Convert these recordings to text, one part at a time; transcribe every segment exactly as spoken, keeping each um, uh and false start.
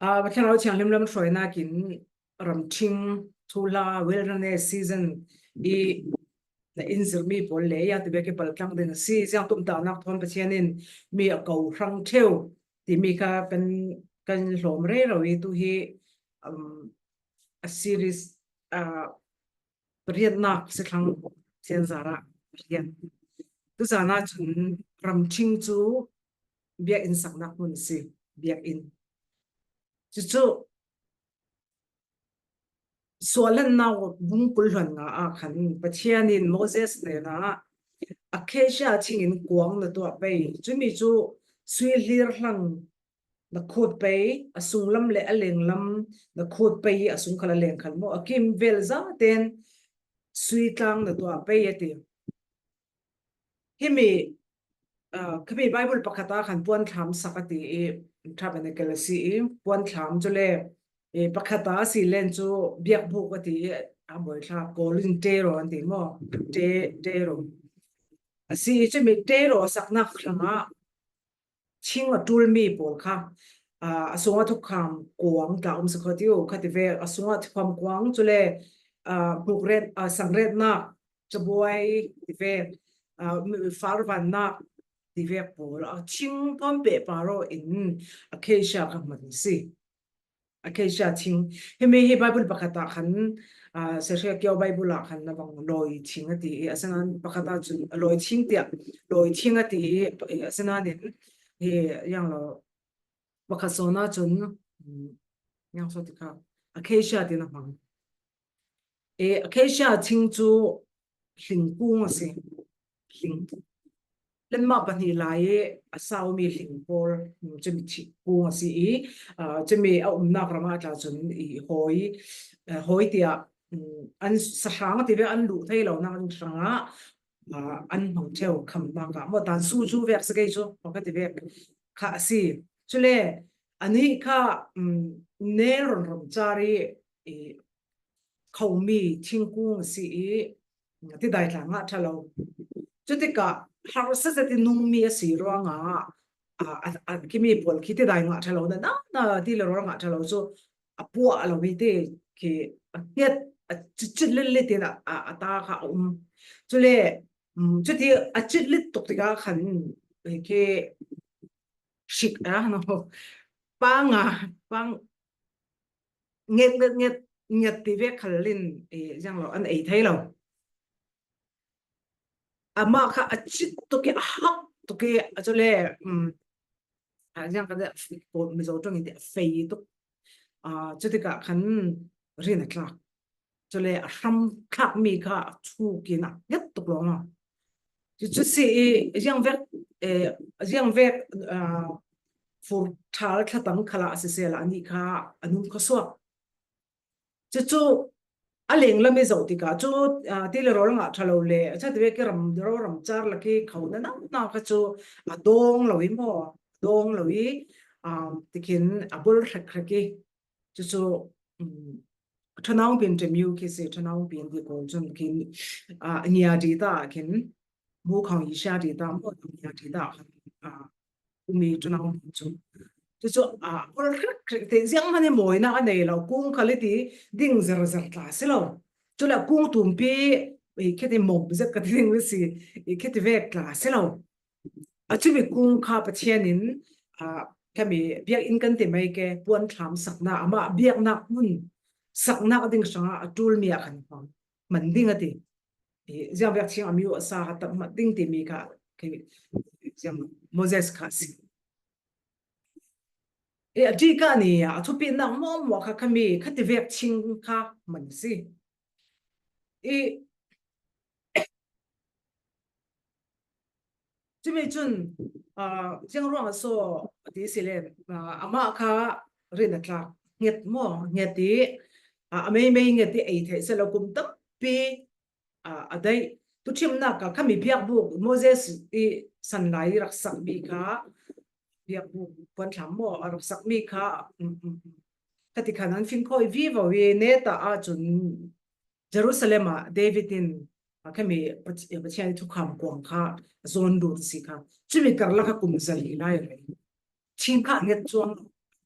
Aa, Pathian au thianghlim lam hruainakin ramṭhing thuhla, wilderness season i na inzirmi pawl le ya ti bek i paltlang ding a si. Ziang tumtahnak thawn Pathian in mi a ko hrang ṭheu timi kha kan, kan hlawm rero i tu hi, um, a series, aa, pariatnak si thlang Pathian zarah pariat. Tuzana cun ramṭhing cu biakinn saknak hmun a si, biakinn. Cucu suahlannak bung kul hluan nga ah khan Pathian in Moses hnenah acacia thingin kuang na tuah pei. Cumi cu sui hlir hlang na khut pei, a sunglam le a lenglam na khut pei i a sung khal a leng khal maw, a kim vel zaten sui tlang na tuah pei a ti. Himi, aa, khami Bible pakhat ah khan puanthlam sak a ti i, tabernacle a si i, puanthlam cu le, i, pakhat ah a si len cu biakbuk a ti i, a bawi thla Kawl in tero an ti maw? Te-, tero. A si i, cumi tero saknak hrangah thing a ṭulmi pawl kha, aa, a sungah thukham kuang tla um si kho ti u, kha ti vek, a sungah thukham kuang cu le, aa, hmukret, aa, sangretnak, cabuai ti vek, aa, farvannak ti vek pawl, a thing thawn pehpar aw in acacia kha hman a si. Acacia thing. Himi hi Bible pakhat ah khan, aa, Sehria Kio Bible ah khan a vang lawi thing a ti i, asinain pakhat ah cun a lawi thing tiah, lawi thing a ti i, asinain in hi yang lo pakhat sawn ah cun, um, yang so ti kha, acacia tin a hmang. E, acacia thing cu hling kung a si. Hling. Lenmah pahnih lai i a saumi hling pawl, um, cumi thing kung a si i, aa, cumi a umnak ram ah tla cun i hawi, aa, hawi tiah, um, an sahrang a ti ve, an luh thei lo nak an hrangah, aa, an hmang ṭheu khamnak ah maw, tan su cu vek si kei cu, pakhat ti vek kha a si. Cule anih kha, um, nel ron ron car i, i, khomi thingkung a si i, tidai tla ngah ṭha lo. Cutikah harsa zet i nungmi a si ruangah, a, a, a, khimi pawl khi tidai ngah ṭha lo, na, na, na ti le rawl ngah ṭha lo cu a puah lo i ti khi a hiat, a citcit litlit in a, a, a ta kha a um. Cule, um, cuti a citlit tuk tikah khan khi hrik a, no, pang a, pang nget, nget, nget, nget ti vek khal in, eh, ziang lo an ei thei lo. Amah kha a cit tuk i, a hak tuk i, a cule, um, a ziang kan Mizo ṭawng in ti a fei tuk. Ah, cutikah khan rin a tlak. Cule a hram thlakmi kha a thuk in a nget tuk lawng a. Cucu si i, ziang vek, eh, ziang vek, ah, fur ṭhal thlatang khalah a sisehla anih kha a nung kha suak. Cucu a lenglam i zoh tikah cu, ah, ti le rawl ngah ṭha lo le, a chat vek i ram, rawl ram car lak i kho na nau, nau kha cu a dawng lo i maw, a dawng lo i, ah, tikhin a bol hrek hrek i. Cucu, um, ṭhanaung pin ṭemyu khi si, ṭhanaung pin ti ko cun khin, ah, ngia di ta khin, bu khang i sha di ta, maw, ngia di ta khan, ah, umi ṭhanaung pin cu. Cucu, ah, kul hrik hrik te ziang hmanh i mawinak a nei lo, kung khal i ti ding zer zer tla si lo. Cule kung tumpi i khiti mawm zet ka ti ding si, i khiti vek tla si lo. A cumi kung kha Pathian in, aa, khami biakinn kan ti mai ke, puanthlam saknak, amah biaknak hmun saknak ding hrangah a ṭulmi ah khan hmang, hman ding a ti. I, ziang vek thing a mi uh a sa kha tam hmat ding timi kha, ke, ziang Moses kha a si. I, a ṭih kha ni a, a thupinak hmuahhmuah kha khami, khati vek thing kha hman a si. I, cumi cun, aa, ziang ruangah so a ti si le, aa, amah kha rin a tlak, nget maw, nget i, aa, a meimei nget i ei theih si lo, kum tampi, aa, a daih. Tuṭhimnak ah khami biakbuk Moses i san lai i rak sakmi kha, biakbuk puanthlam maw a rak sakmi kha, um, um, um, khati khan an fin khawi vivo i neta ahcun Jerusalem ah David in, a, khami Pathi-, Pathian i thukham kuang kha a zawn lut a si kha. Cumi karlak a kum zali lai a rei. Thing kha a nget cuang lo.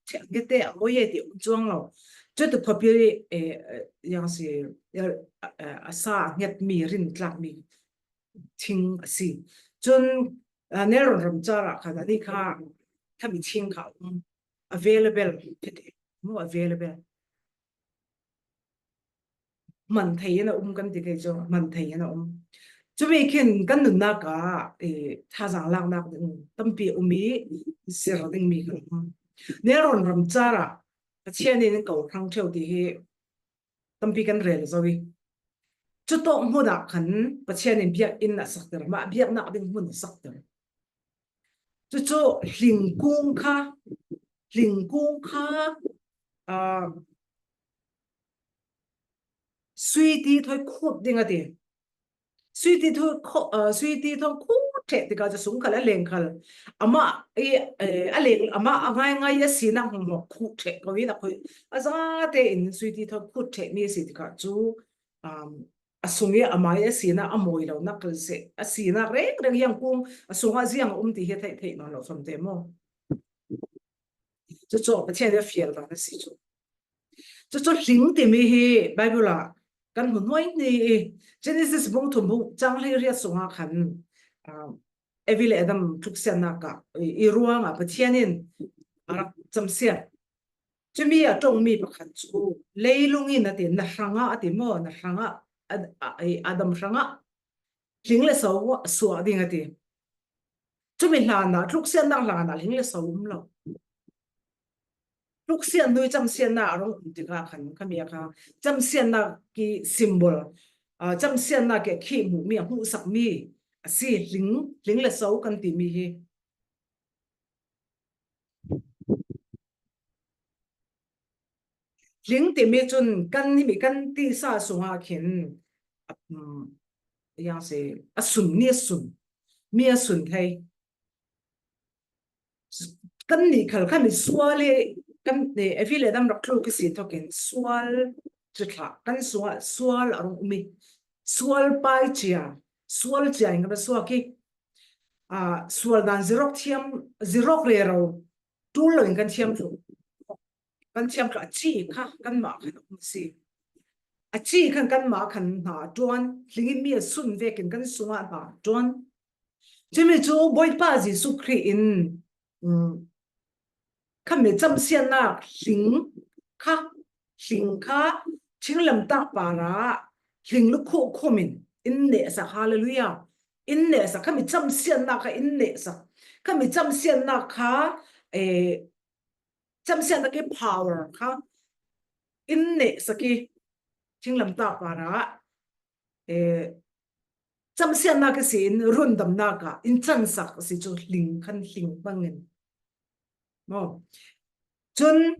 Thiang ke te a ngoi e ti um chuang lo. Chutu khawpi, eh, eh, yang si, eh, eh, a sa a nget mi, rin tlak mi thing a si. Chun, ah, Nelrawn ram chara khan ani kha, khami thing kha um available, te te, mu available. Man thei in a um kan ti kei chu, man thei in a um. Chumi khin kan nunnak ah, eh, thazang laknak ding tampi um i, zir ding mi kan um. Nelrawn ram chara Pathian in ko hrang theu ti hi tampi kan rel zo i. Chu tawk hmunah khan Pathian in biakinn a saktir, mah biaknak ding hmun a saktir. Chu chu hling kung kha, hling kung kha, ah, suiti thawi khut ding a ti. Suiti thawi khu-, ah, suiti thawi khut ṭheh tikah chu sung khal a leng khal. Amah i, eh, a leng, amah a ngaingai a sinak hmuahhmuah khuh ṭheh ko in a khoi. A zate in suiti thawi khut ṭheh mi a si tikah chu, um, a sung i a mai a sinak a mawi lonak si, a sinak rengreng hiang kung a sungah ziang a um ti hi a theih theih nawn lo sam te maw? Chu chu Pathian i a fial dan a si chu. Chu chu hling timi hi Bible ah kan hmu hnuai ni i, Genesis bung thum bung chang hleiriat sungah khan, ah, Evi le Adam tluksiatnak ah i, i ruangah Pathian in a rak camsiat. Chumi a ṭongmi pakhat chu leilung in a ti, na hrangah a ti maw, na hrangah, a, a, i Adam hrangah hling le so a suah ding a ti. Chumi hlanah, tluksiatnak hlanah hling le so um lo. Tluksiat hnu i camsiatnak a rung um tikah khan khami a kha camsiatnak ki symbol, ah, camsiatnak ki a khih hmuh mi, a hmuhsak mi a si, hling, hling le so kan timi hi. Hling timi chun kan himi kan tisa sungah khin, um, yang si, a sun, mi a sun, mi a sun thei. Kan nih khal khami sual i, kan nih, Evi le Adam rak tluk i si thokin sual cu thlah, kan sungah sual a rung um i, sual pai cia, sual cia in kan va suak i, ah, sual dan zirawk thiam, zirawk rero ṭul lo in kan thiam thluh. Kan thiam thluh a ci kha kanmah khan a um si. A ci khan kanmah khan hna a ṭuan, hling in mi a sun vekin kan sungah hna a ṭuan. Chumi cu Bawipa Jesuh Khrih in, um, khami camsiatnak hling kha, hling kha thinglamtah parah hling lukhuh khum in in nehsak, hallelujah, in nehsak, khami camsiatnak kha in nehsak, khami camsiatnak kha, eh, camsiatnak i power kha in nehsak i thinglamtah parah, eh, camsiatnak ihsin rundamnak ah in cansak a si cu hling khan hling hmangin. Maw? Cun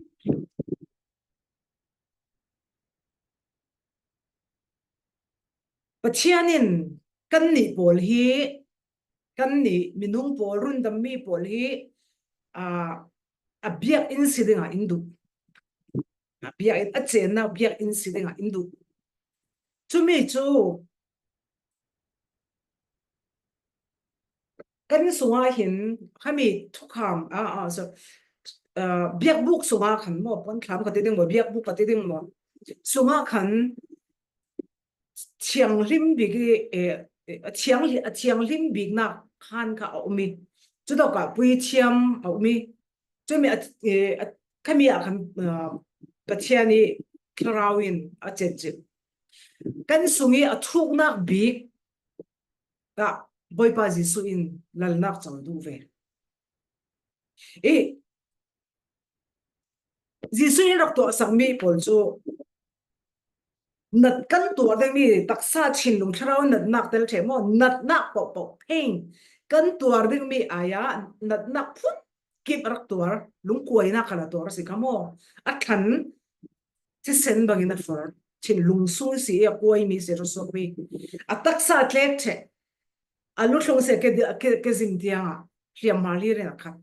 Pathian in kannih pawl hi, kannih minung pawl, rundammi pawl hi, aa, a biakinn si dingah in duh. A biakinn, a ceennak biakinn si dingah in duh. Cumi cu kan sungah hin khami thukham, aa, aa, so, aa, biakbuk sungah khan maw, puanthlam ka ti ding maw, biakbuk ka ti ding maw, sungah khan thianghlim bik i, eh, eh, a thianghli-, a thianghlim biknak khan kha a um i, cutawkah puithiam a um i, cumi a, eh, a, khami ah khan, ah, Pathian i Thlarau in a cencil. Kan sung i a thuknak bik ah Bawipa Jesuh in lalnak co duh ve. I Jesuh in rak tuahsakmi pawl cu nat kan tuar dingmi taksa thinlung thlarau natnak tel ṭheh maw? Natnak pohpoh, pain, kan tuar dingmi ai ah natnak phun kip a rak tuar, lungkuainak khal a tuar a si kha maw? A thlan thisen bangin a for, thinlung sung si i a kuaimi si, rusuakmi. A taksa a tlek ṭheh, a luthlung si a ke, ke, ke zim tiangah hliamhma hlir in a khat.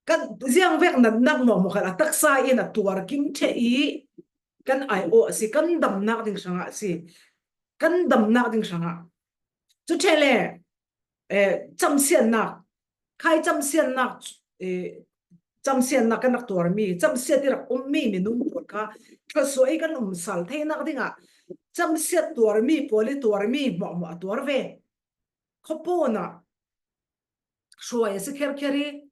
Kan ziang vek natnak hmuahhmuah khan a taksa in a tuar kim ṭheh i kan aiawh a si, kan damnak ding hrangah a si, kan damnak ding hrangah. Cu ṭheh le, eh, camsiatnak, khai camsiatnak, eh, Camsiatna kan rak tuarmi, camsiat i rak ummi minung pawl kha thluasuah i kan um sal theinak dingah camsiat tuarmi pawl i tuarmi hmuahhmuah a tuar ve. Khuapawnah hruai a si kherkher i,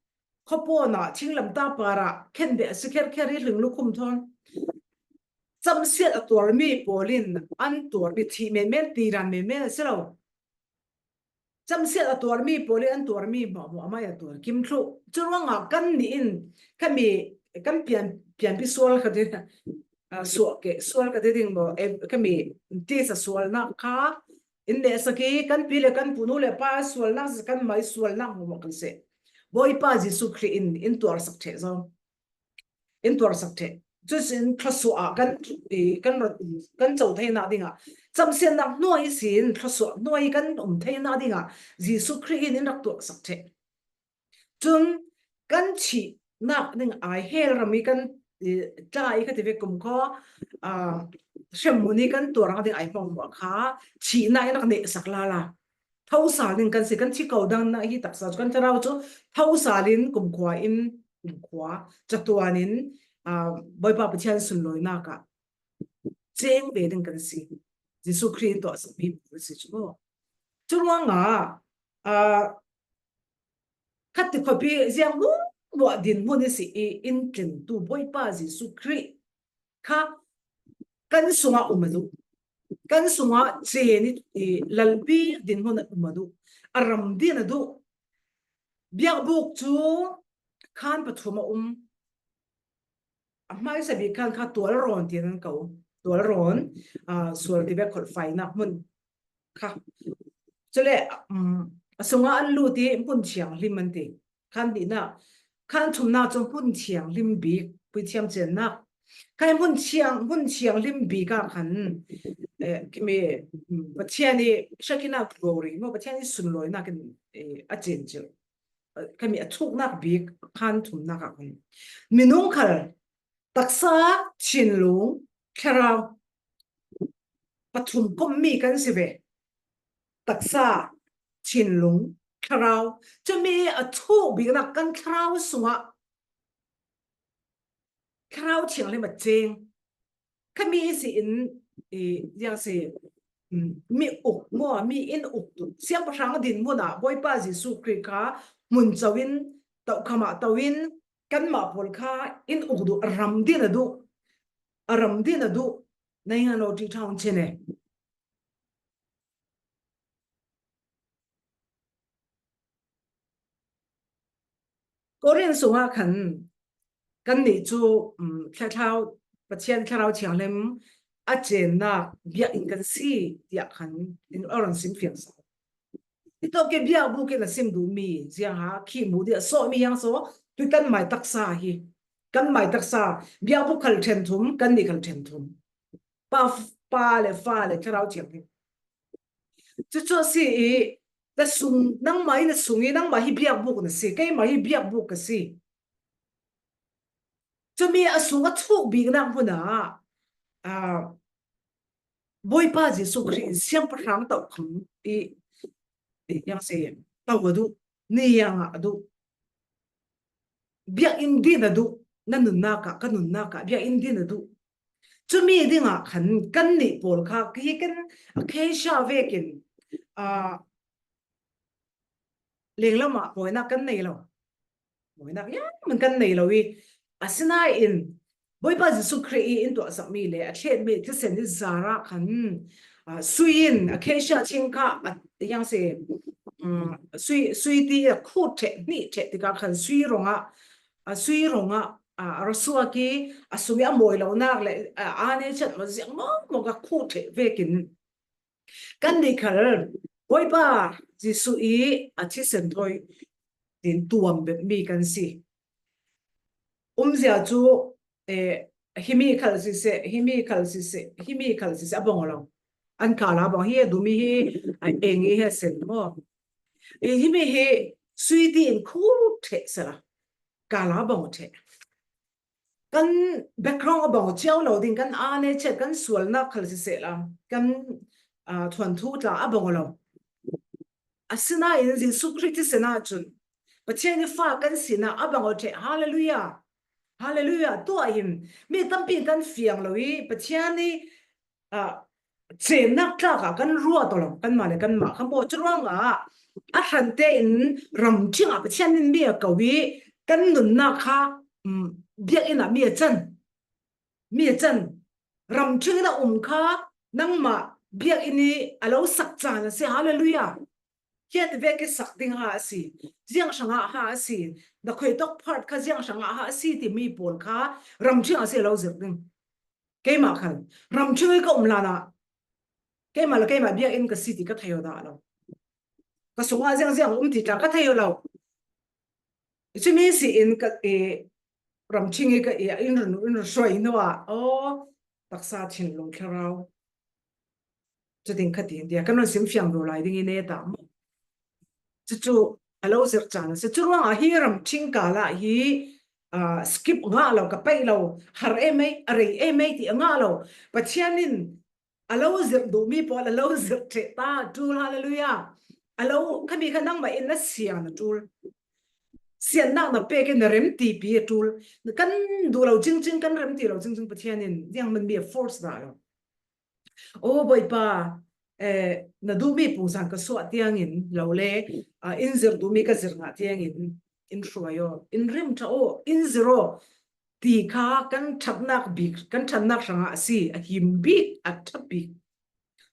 khuapawnah thinglamtah parah khenbeh a si kherkher i, hling lukhum thawn camsiat a tuarmi pawl in an tuarmi thih menmen, tiran menmen a si lo. Camsiat a tuarmi pawl in an tuarmi hmuahhmuah amah in a tuar kim thluh. Curuangah kannih in khami kan pian, pianpi sual kha ding, ah, suah ke, sual ka ti ding maw, eh, khami tisa sualnak kha in nehsak i, kan pi le kan pu, nu le pa sualnak si, kan mai sualnak hmuahhmuah kan si. Bawipa Jesuh Khrih in in tuarsak ṭheh zo. In tuarsak ṭheh. Cusin thluasuah ah kan, i, kan rat, kan co theinak dingah, camsiatnak hnuai sin thluasuah hnuai kan um theinak dingah Jesuh Khrih in in rak tuarsak ṭheh. Cun kan thihnak ding ai hel ram i kan, i, tla i ka ti ve kum khaw, aa, hremhmun i kan tuarnak ding ai hmuahhmuah kha thihnak in rak nehsak lala. Thosal in kan si, kan thi ko dang na hi taksa cu kan thlarau cu thosal in kumkhua in, kumkhua catuan in, aa, Bawipa Pathian sunlawinak ah ceng ve ding kan si. Jesuh Khrih in tuahsakmi kan si cu. Curuangah, aa, khat ti khuapi ziang hmuahhmuah dinhmun i si i in tlingtu Bawipa Jesuh Khrih kha kan sungah um a duh. Kan sungah cen i, i lalpi dinhmun a um a duh. A ram din a duh. Biakbuk cu khan pathum a um. A hmaisa bik khan kha tualrawn tiang an ko. Tualrawn, aa, sual ti bek kholh fainak hmun kha. Cule, um, a sungah an lut i hmun thianghlim an ti. Khan hnihnak, khan thumnak cu hmun thianghlim bik, puithiam cennak. Kha hmun thiang, hmun thianghlim bik ah khan, eh, khimi, um, Pathian i Shekinah glory maw, Pathian i sunlawinak in, eh, a cen cio. Eh, khimi a thuknak bik khan thumnak ah khan minung khal taksa, thinlung, thlarau pathum kommi kan si ve. Taksa, thinlung, thlarau. Cumi a thuk biknak kan thlarau sungah thlarau thianghlim a ceng. Khami i si in, i, ziang si, um, mi uk maw, mi in uk tu. Siangpahrang a dinhmun ah Bawipa Jesuh Khrih kha hmun co in, tokham ah to in, kanmah pawl kha in uk duh, a ram din a duh, a ram din a duh, naingan lo ṭi ṭhaung chin e. Korin sungah khan kannih cu, um, thlarau, Pathian thlarau thianghlim a cennak biakinn kan si tiah khan in a run sim fiang sal. Hitawk i biakbuk in a sim duhmi ziang ha khi mu dih a sawhmi yang so, tu kan mai taksa hi. Kan mai taksa, biakbuk khal ṭhen thum, kannih khal ṭhen thum. Pa, pa le fa le thlarau thianghlim. Cucu a si i, na sung, nangmah i na sung i, nangmah hi biakbuk na si, keimah hi biakbuk ka si. Cumi a sung a thuk biknak hmun ah, aa, Bawipa Jesuh Khrih in siangpahrang tokham i, i, yang si, to a duh, ni yang a duh. Biakinn din a duh, na nunnak ah, ka nunnak ah, biakinn din a duh. Cumi dingah khan kannih pawl kha, hi kan a khesha vekin, aa, lenglam ah mawinak kan nei lo. Mawinak ziang man kan nei lo i, asinain Bawipa Jesuh Khrih i in tuahsakmi le a thletmi thisen i zarah khan, aa, sui in a khesha thing kha a, yang si, um, sui, sui ti a khut ṭheh, hnih ṭheh tikah khan sui rongah, a sui rongah, aa, a ra suak i a sung i a mawi lonak le, aa, aa ne chat maw ziang maw maw kha khut ṭheh vekin kannih khal Bawipa Jesuh i a thisen thawi din tuam bepmi kan si. Umzia cu, eh, himi khal siseh, himi khal siseh, himi khal siseh a bang lo. An kala bang hi, a dumi hi, a eng hi, a sen maw. Eh, himi hi sui ti in khut ṭheh sala. Kala bang ṭheh. Kan background a bang cio lo ding, kan aa ne chet, kan sualnak khal siseh la, kan, aa, thuanthu tla a bang lo. Asinain Jesuh Khrih thisen ahcun Pathian i fa kan sihna a bang aw ṭheh. Hallelujah. Hallelujah. Tua hin mi tampi kan fiang lo i Pathian i, ah, chennak tlak ah kan ruat aw lo, kanmah le kanmah kha maw. Curuangah a hrante in ramṭhing ah Pathian in mi a ko i kan nunnak kha, um, biakinn ah mi a can. Mi a can. Ramṭhing in a um kha nangmah biakinn i a lo sak caan a si. Hallelujah. Hiat vek i sak ding ha a si. Ziang hrangah ha a si. Na khoitok part kha ziang hrangah ha a si ti mi pawl kha ramṭhing a si a lo zir ding. Keimah khal ramṭhing i ka um hlanah keimah le keimah biakinn ka si ti ka thei aw dah lo. Ka sungah ziang ziang um ti tla ka thei aw lo. Cumi si in ka, e, ramṭhing i ka, e, in run, in run hruai nuah. Aw, taksa thinlung thlarau. Cu ding kha ti in tia kan run sim fiang ro lai ding i ne ta maw? Cucu a lo zirh caan a si. Curuangah hi ramṭhing kal ah hi, ah, skip ngah lo, ka paih lo, har ei mei, a rei ei mei ti a ngah lo. Pathian in a lo zirh duhmi pawl a lo zirh ṭheh ta, ṭul, hallelujah. A lo, khami kha nangmah in na sian a ṭul. Siannak na pek in na remtipi a ṭul. Kan duh lo cingcing, kan remti lo cingcing Pathian in ziang man mi a force dah lo. Aw, Bawipa, eh, na duhmi pungsan ka suah tiangin lo le, ah, in zir duhmi ka zir ngah tiangin in hruai aw, in rim ṭha aw, in zir aw ti kha kan ṭhatnak bik, kan ṭhatnak hrangah a si, a him bik, a ṭha bik.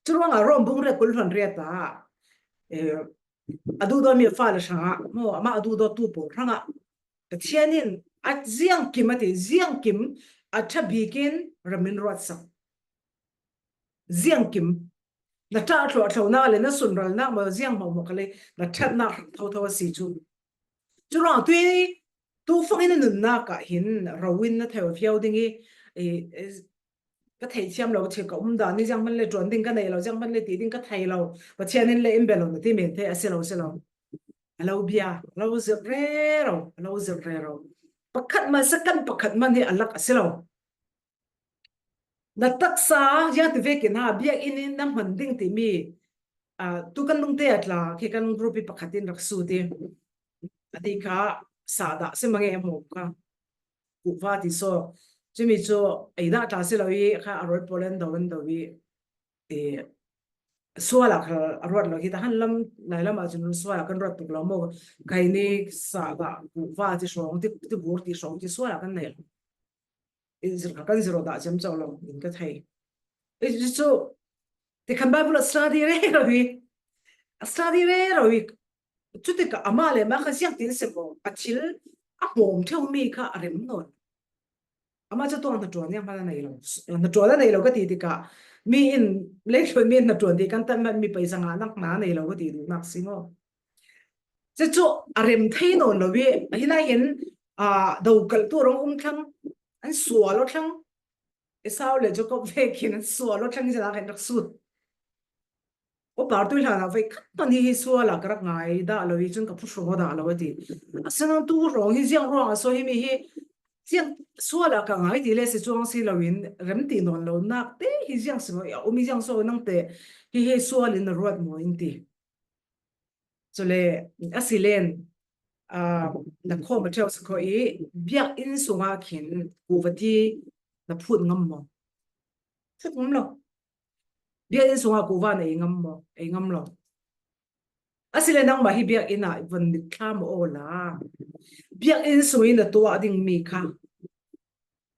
Curuangah Rom bung riat kul hluan riat ah, eh, a duhdawtmi a fale hrangah maw, amah a duhdawttu pawl hrangah Pathian in a ziangkim a ti, ziangkim a ṭha bikin ram in ruatsak. Ziangkim. Na ṭah thluahthlonak le na sunralnak maw ziang hmawhmawh kha le na ṭhatnak hrang thotho a si cu. Curuang tui tu fangin a nunnak ah hin ro in na thei aw fiau ding i, i, i, ka theithiam lo thil ka um dan i ziang hman le ṭuan ding ka nei lo, ziang hman le ti ding ka thei lo. Pathian in le in bia lo na ti men thei a si lo, si lo. A lo bia, a lo zirh rero, a lo zirh rero. Pakhat man second pakhat man hi a lak a si lo. Na taksa ziang ti vekin ha, biakinn in na hman ding timi, ah, tu kan lungte a tla, khi kan group i pakhat in rak sut i. A ti kha sa dah si mange maw kha. Kuhva ti saw. Cumi cu ei dah tla si lo i, kha a ruat pawl an do, an do i. Eh, sual ah kha a ruat lo hi ta han lam, nai lam ah cun sual ah kan ruat tuk lo maw. Kei ni sa dah kuhva ti hrawng, ti, ti bur ti hrawng, ti sual ah kan nei lo. I zir kha kan zir aw dah ciamco lo in ka thei. I cu, ti khan Bible a study rero hi. A study rero hi. Cutikah amah le mah kha ziang tin si maw? A thil a hmawm ṭheu mi kha a rem nawn. Amah cu tuang hnaṭuan ziang hmanh a nei lo. Hnaṭuan a nei lo ka ti tikah mi in, leitlun mi in hnaṭuan ti kan tan hmanh mi paisa ngahnak hna a nei lo ka ti duhnak si maw? Cucu a rem thei nawn lo i, ahi nain, aa, dokaltu a rung um thlang, an sual aw thlang, Esau le Jacob vekin an sual aw thlang i zan ah kan rak sut. Upa tu hlan ah voi khat hmanh hi, hi sual ah ka rak ngai dah lo i cun ka phuhrung aw dah lo a ti. Asinain tu hrawng hi ziang ruang a so himi hi ziang sual ah ka ngai ti le si cuang si lo in rem ti nawn lo nak te hi ziang si maw, a um hi ziang so nang te hi, hi sual in na ruat maw in ti. Cule a si len, aa, na khawm a ṭheu si kho i biakinn sungah khin kuva ti na phut ngam maw? Phut ngam lo. Biakinn sungah kuva na ei ngam maw? Ei ngam lo. A si le nangmah hi biakinn ah van mit thlam aw la. Biakinn sung i na tuah ding mi kha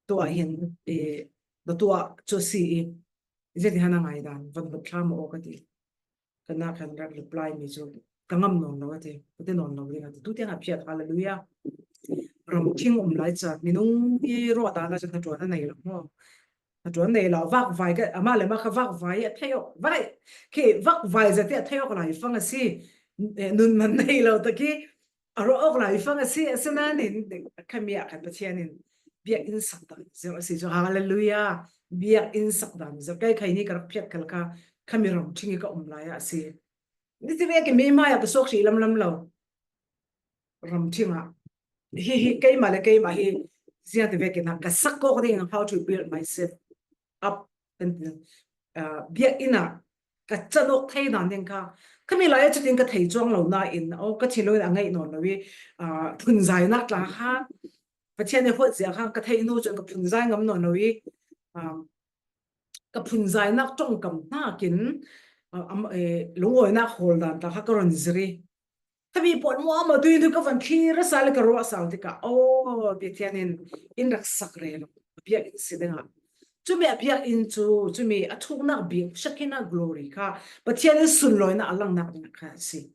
tuah hin, eh, na tuah cu si i, zia ti han a ngai dan van mit thlam aw ka ti. Ka nak khan rak reply mi cu ka ngam nawn lo a ti, ka ti nawn lo ding a ti. Tu tiang a phiat, hallelujah. Ramṭhing um lai ca minung i ruah dan a cun hnaṭuan a nei lo maw? Hnaṭuan nei lo, vakvai ka, amah le mah kha vakvai a thei awk, vai, khi vakvai zate a thei awk lai fang a si. Eh, nun man nei lo tak i a ruah awk lai fang a si, asinain khami ah khan Pathian in biakinn sak dan zir a si cu, hallelujah, biakinn sak dan zir. Kei khaini ka rak phiat khal kha, khami ramṭhing i ka um lai ah a si. Ni ti vekin mi hmai ah ka suak hrih lamlam lo. Ramṭhing ah. Hi, hi, keimah le keimah hi ziang ti vekin ah ka sak kawk ding, how to build myself up. Kan ti, ah, biakinn ah ka can awk thei dan ding kha Khami lai a chutin ka thei chuang lo nain, aw, ka thin lo in a ngaih nawn lo i, aa, phunzainak tla kha, Pathian i huat zia kha ka theih nu cun ka phunzai ngam nawn lo i, aa, ka phunzainak ṭongkam hnakin, aa, am, eh, lungawinak hawl dan tla kha ka run zir i. Khami pawl muahmuah tu in tu ka van thlir a sal le ka ruah sal tikah, aw, Pathian in in rak sak rero, a biakinn si dingah. Cumi a biakinn cu, cumi a thuknak bik, Shekinah glory kha Pathian in sunlawinak a langnak ding kha a si.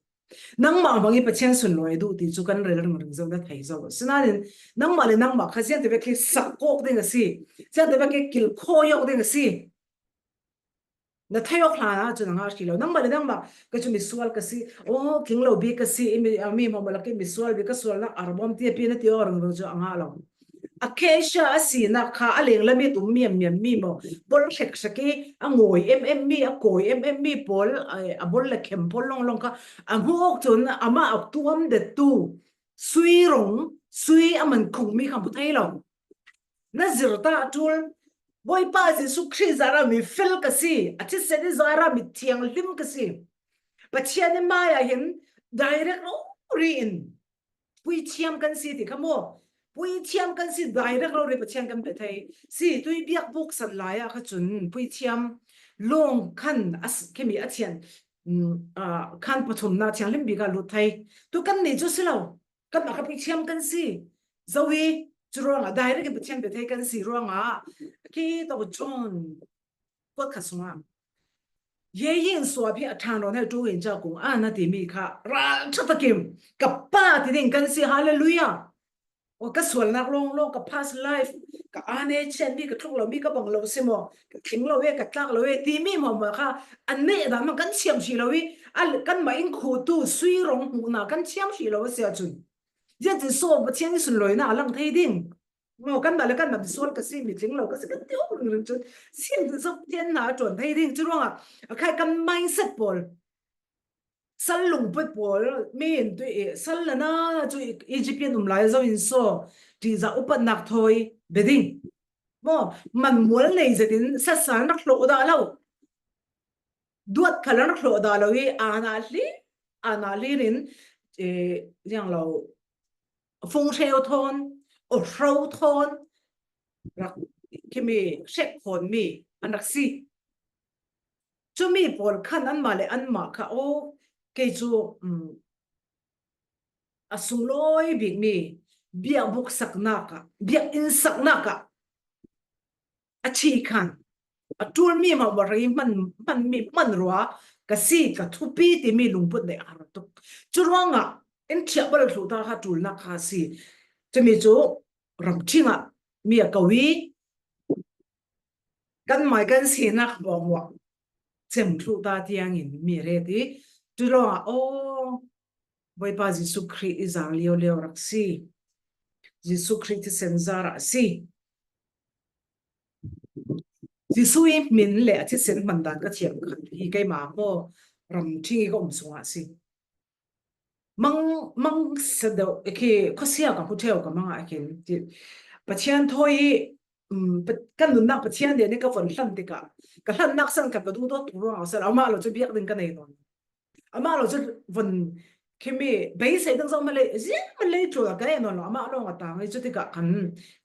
Nangmah hmang i Pathian sunlawi a duh ti cu kan rel ringring zo, na thei zo. Sinain nangmah le nangmah kha ziangtivek hi sak kawk ding a si, ziangtivek hi kilkhawi awk ding a si. Na thei awk hlan ahcun a ngah hrih lo. Nangmah le nangmah, ka cu misual ka si, aw, tling lo bik ka si, i mi, a mi hmawmawh lak i misual bik ka sualnak arbawm ti a pi na ti aw ringring cu a ngah lo. Acacia a sinak kha a lenglam i tum miammiam mi maw, bol hrekhrek i a ngawi emem mi, a kawi emem mi pawl, a, a bol le khem pawl lawnglawng kha a hmuh awk cun amah a tuam dettu sui rong, sui a man khung mi kha hmu thei lo. Na zir ta a ṭul. Bawipa Jesuh Khrih zarah mi fel ka si, a thisen i zarah mi thianghlim ka si. Pathian i mai ah hin direct rori in puithiam kan si ti kha maw? Puithiam kan si, direct rori Pathian kan pe thei si. Tui biakbuk san lai ah kha cun puithiam lawng khan a s-, khimi a thian, mm, ah, khan pathumnak thianghlim bik ah lut thei. Tu kan nih cu si lo. Kanmah kha puithiam kan si. Zo i cu ruangah direct in Pathian pe thei kan si ruangah khi tawk John kuat khat sungah, Jesu in suap hi a ṭhan rawn hei ṭu in ca kung a na timi kha ralṭha takin ka Pa ti ding kan si. Hallelujah. Aw, ka sualnak lawnglawng, ka past life, ka ane chian mi, ka tluk lo mi, ka bang lo si maw, ka tling lo e, ka tlak lo e timi hmuahhmuah kha a neh dan hmang kan thiam hrih lo i, a, kanmah in khuhtu sui rong hmuhnak kan thiam hrih lo a si ahcun, ziatin so Pathian i sunlawinak a lang thei ding. Maw, kanmah le kanmah misual ka si, mi tling lo ka si kan ti awk ringring cun, siangtho Pathian hna a ṭuan thei ding. Cu ruangah a khai kan mindset pawl, sal lungput pawl, mi in tu i, sal lana cu i, Egypt in um lai zo in so, ṭihzah upatnak thawi be ding. Maw, manmual nei zetin sasal rak hlawh dah lo. Duat khal an rak hlawh dah lo i, ana hlir, ana hlir in, eh, ziang lo, fung hreu thawn, aw hro thawn, rak khimi hrek khawn mi an rak si. Cumi pawl khan anmah le anmah kha, aw, kei cu, um, a sunglawi bikmi biakbuk saknak ah, biakinn saknak ah a thi khan a ṭulmi mah rei hman, hmanmi hmanrua ka si, ka thupi timi lungput neih a har tuk. Cu ruangah in thiah bal thluh ta kha ṭulnak kha a si. Cumi cu ramṭhing ah mi a ko i kan mai kan sinak hmuahhmuah cem thluh ta tiangin mi a ret i, cu ruangah, aw, Bawipa Jesuh Khrih i zang liolio rak si. Jesuh Khrih thisen zar ah a si. Jesuh i hmin le a thisen hman dan ka thiam khan hi keimah maw, ramṭhing i ka um sungah a si. Mang, mang sa deuh, khi khuasia ka hmu ṭheu ka mang ah khin ti, Pathian thawi i, um, Pa-, kan nunnak Pathian nih ka von hlan tikah ka hlannak san kha ka duhdawt tuk ruangah a si lo, amah lo cu biak ding ka nei nawn. Amah lo cu von khimi beisei dang zoh malei, ziah malei ṭul a ka ei nawn lo, amah lawng a tang i cu tikah khan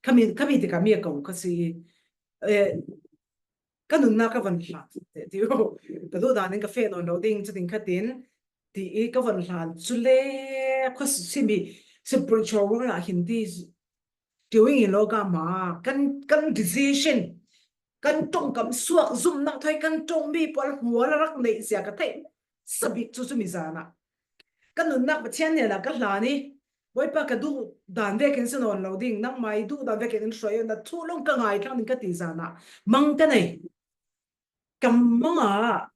khami, khami tikah mi a ko kha si i, eh, ka nunnak ka von hlan ti u, ka duh dan in ka feh nawn lo ding, cutin khatin ti i ka von hlan. Cule khuasimi spiritual world ah hin ti ṭiu in lo ka ma kan, kan decision, kan ṭongkam suak zumhnak thawi kan ṭongmi pawl hmual a rak neih zia ka theih sabik cu cumi zan ah ka nunnak Pathian hnenah ka hlan i, Bawipa, ka duh dan vekin si nawn lo ding, nangmah i duh dan vekin in hruai, na thu lawng ka ngaithlang ding ka ti zan ah mang ka nei. Ka mang ah,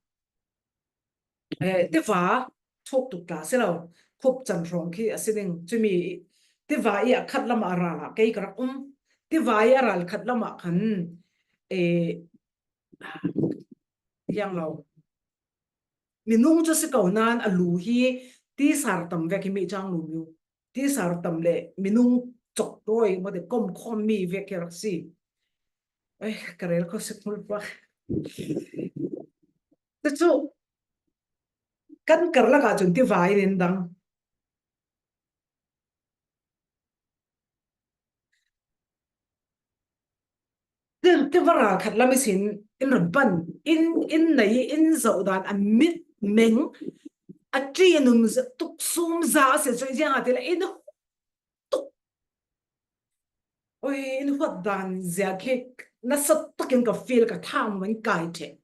eh, tiva thuk tuk ta si lo, khup can hrawng khi a si ding. Cumi tiva i a khat lam ah a ral ah kei ka rak um. Tiva i a ral khat lam ah khan, eh, hiang lo. Minung cu si ko nain a lu hi tisar tam vek hi mi cang lu mi u. Tisar tam le minung cawk tawi maw te kom khawm mi vek hi rak si. Ai, ka rel kho si hmul pah. Cucu Kan karlak ah cun tiva in in dang. Tin, tiva ral khat lam ihsin in ram pan, in, in nei, in zoh dan a mit meng, a ṭi num tuk sum za a si cu ziang a ti le in tuk. Oi, in huat dan zia khi nasa takin ka feel, ka tham in kai ṭheh.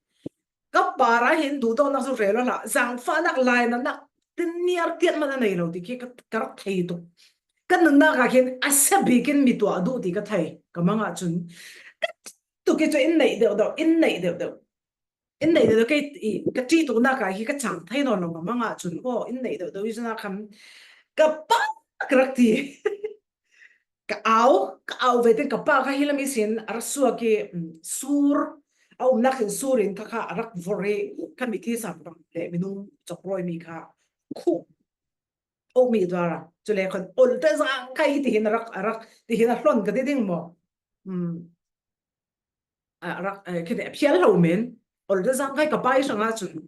Ka par ah hin duhdawtnak cu rel aw hlah, zaangfahnak, lainatnak, tin niar tiat hmanh a nei lo ti khi ka, ka rak thei tuk. Ka nunnak ah khin a si bik in mi tuah duh ti ka thei, ka mang ah cun. Ka tuk i cu in neih deuh deuh, in neih deuh deuh. In neih deuh deuh, kei i, ka ṭih tuknak ah hi ka cang thei nawn lo, ka mang ah cun, aw, in neih deuh deuh i cun a khan ka pa ka rak ti. Ka au, ka au ve tin ka pa kha hi lam ihsin a ra suak i, um, sur, a umnak hin sur in thakha a rak vor i, kha mithi sang bang le minung cawk rawi mi kha khu, aw mi tuara. Cu le khan ol te zang khai hi tihin a rak, a rak, tihin a hlon ka ti ding maw? Um, a rak, eh, khi a phial lo men, ol te zang khai ka pa i hrang ah cun.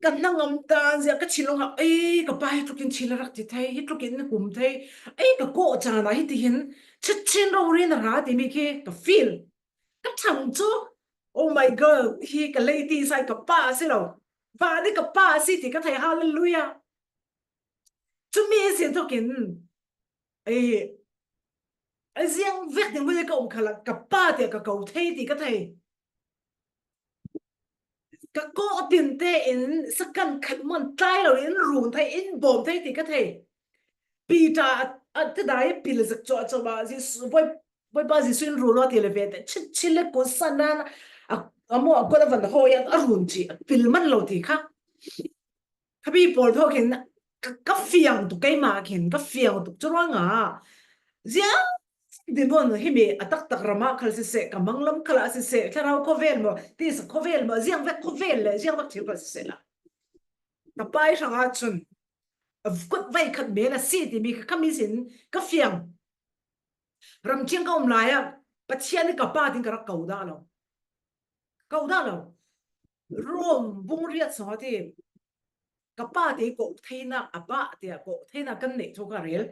Ka hnangam dan zia ka chilh lawng ah, ei, ka pa hi tlukin chil a rak ti thei, hi tlukin in kum thei, ei, ka kawh caan ah hi tihin, chit chin rori na ra timi khi ka feel. Ka ṭhang cu, oh my God, hi ka lei ti sai ka pa a si lo. Van i ka pa a si ti ka thei, hallelujah. Cumi a si tlukin, ei, a ziang vek ding hmun i ka um khalah, ka pa tiah ka ko thei ti ka thei. Ka kawh tin tein second khat hmanh tlai lo in run thei, in bawm thei ti ka thei. Peter a, a tidai pil zak cuah cuah ah Jesuh, Bawi-, Bawipa Jesuh in run aw ti le ve te, chit chit le kut san nan a, a maw a kuat a van hawi a, a run ci, a pil man lo ti kha. Khapi pawl thawk hin ka, ka fiang tuk, keimah khin ka fiang tuk cu ruangah ziang dinhmun himi a taktak ram ah khal siseh, ka manglam khal ah siseh, thlarau khawvel maw, tisa khawvel maw, ziang vek khawvel le ziang vek thil khal siseh la, ka pa i hrang ah cun a kut veikhat men a si timi kha khami sin ka fiang. Ramṭhiang ka um lai ah Pathian nih ka pa tin ka rak ko dah lo. Ko dah lo. Rom bung riat sung a ti, ka pa te kawh theinak, a pa te kawh theinak kan neih thawk a rel.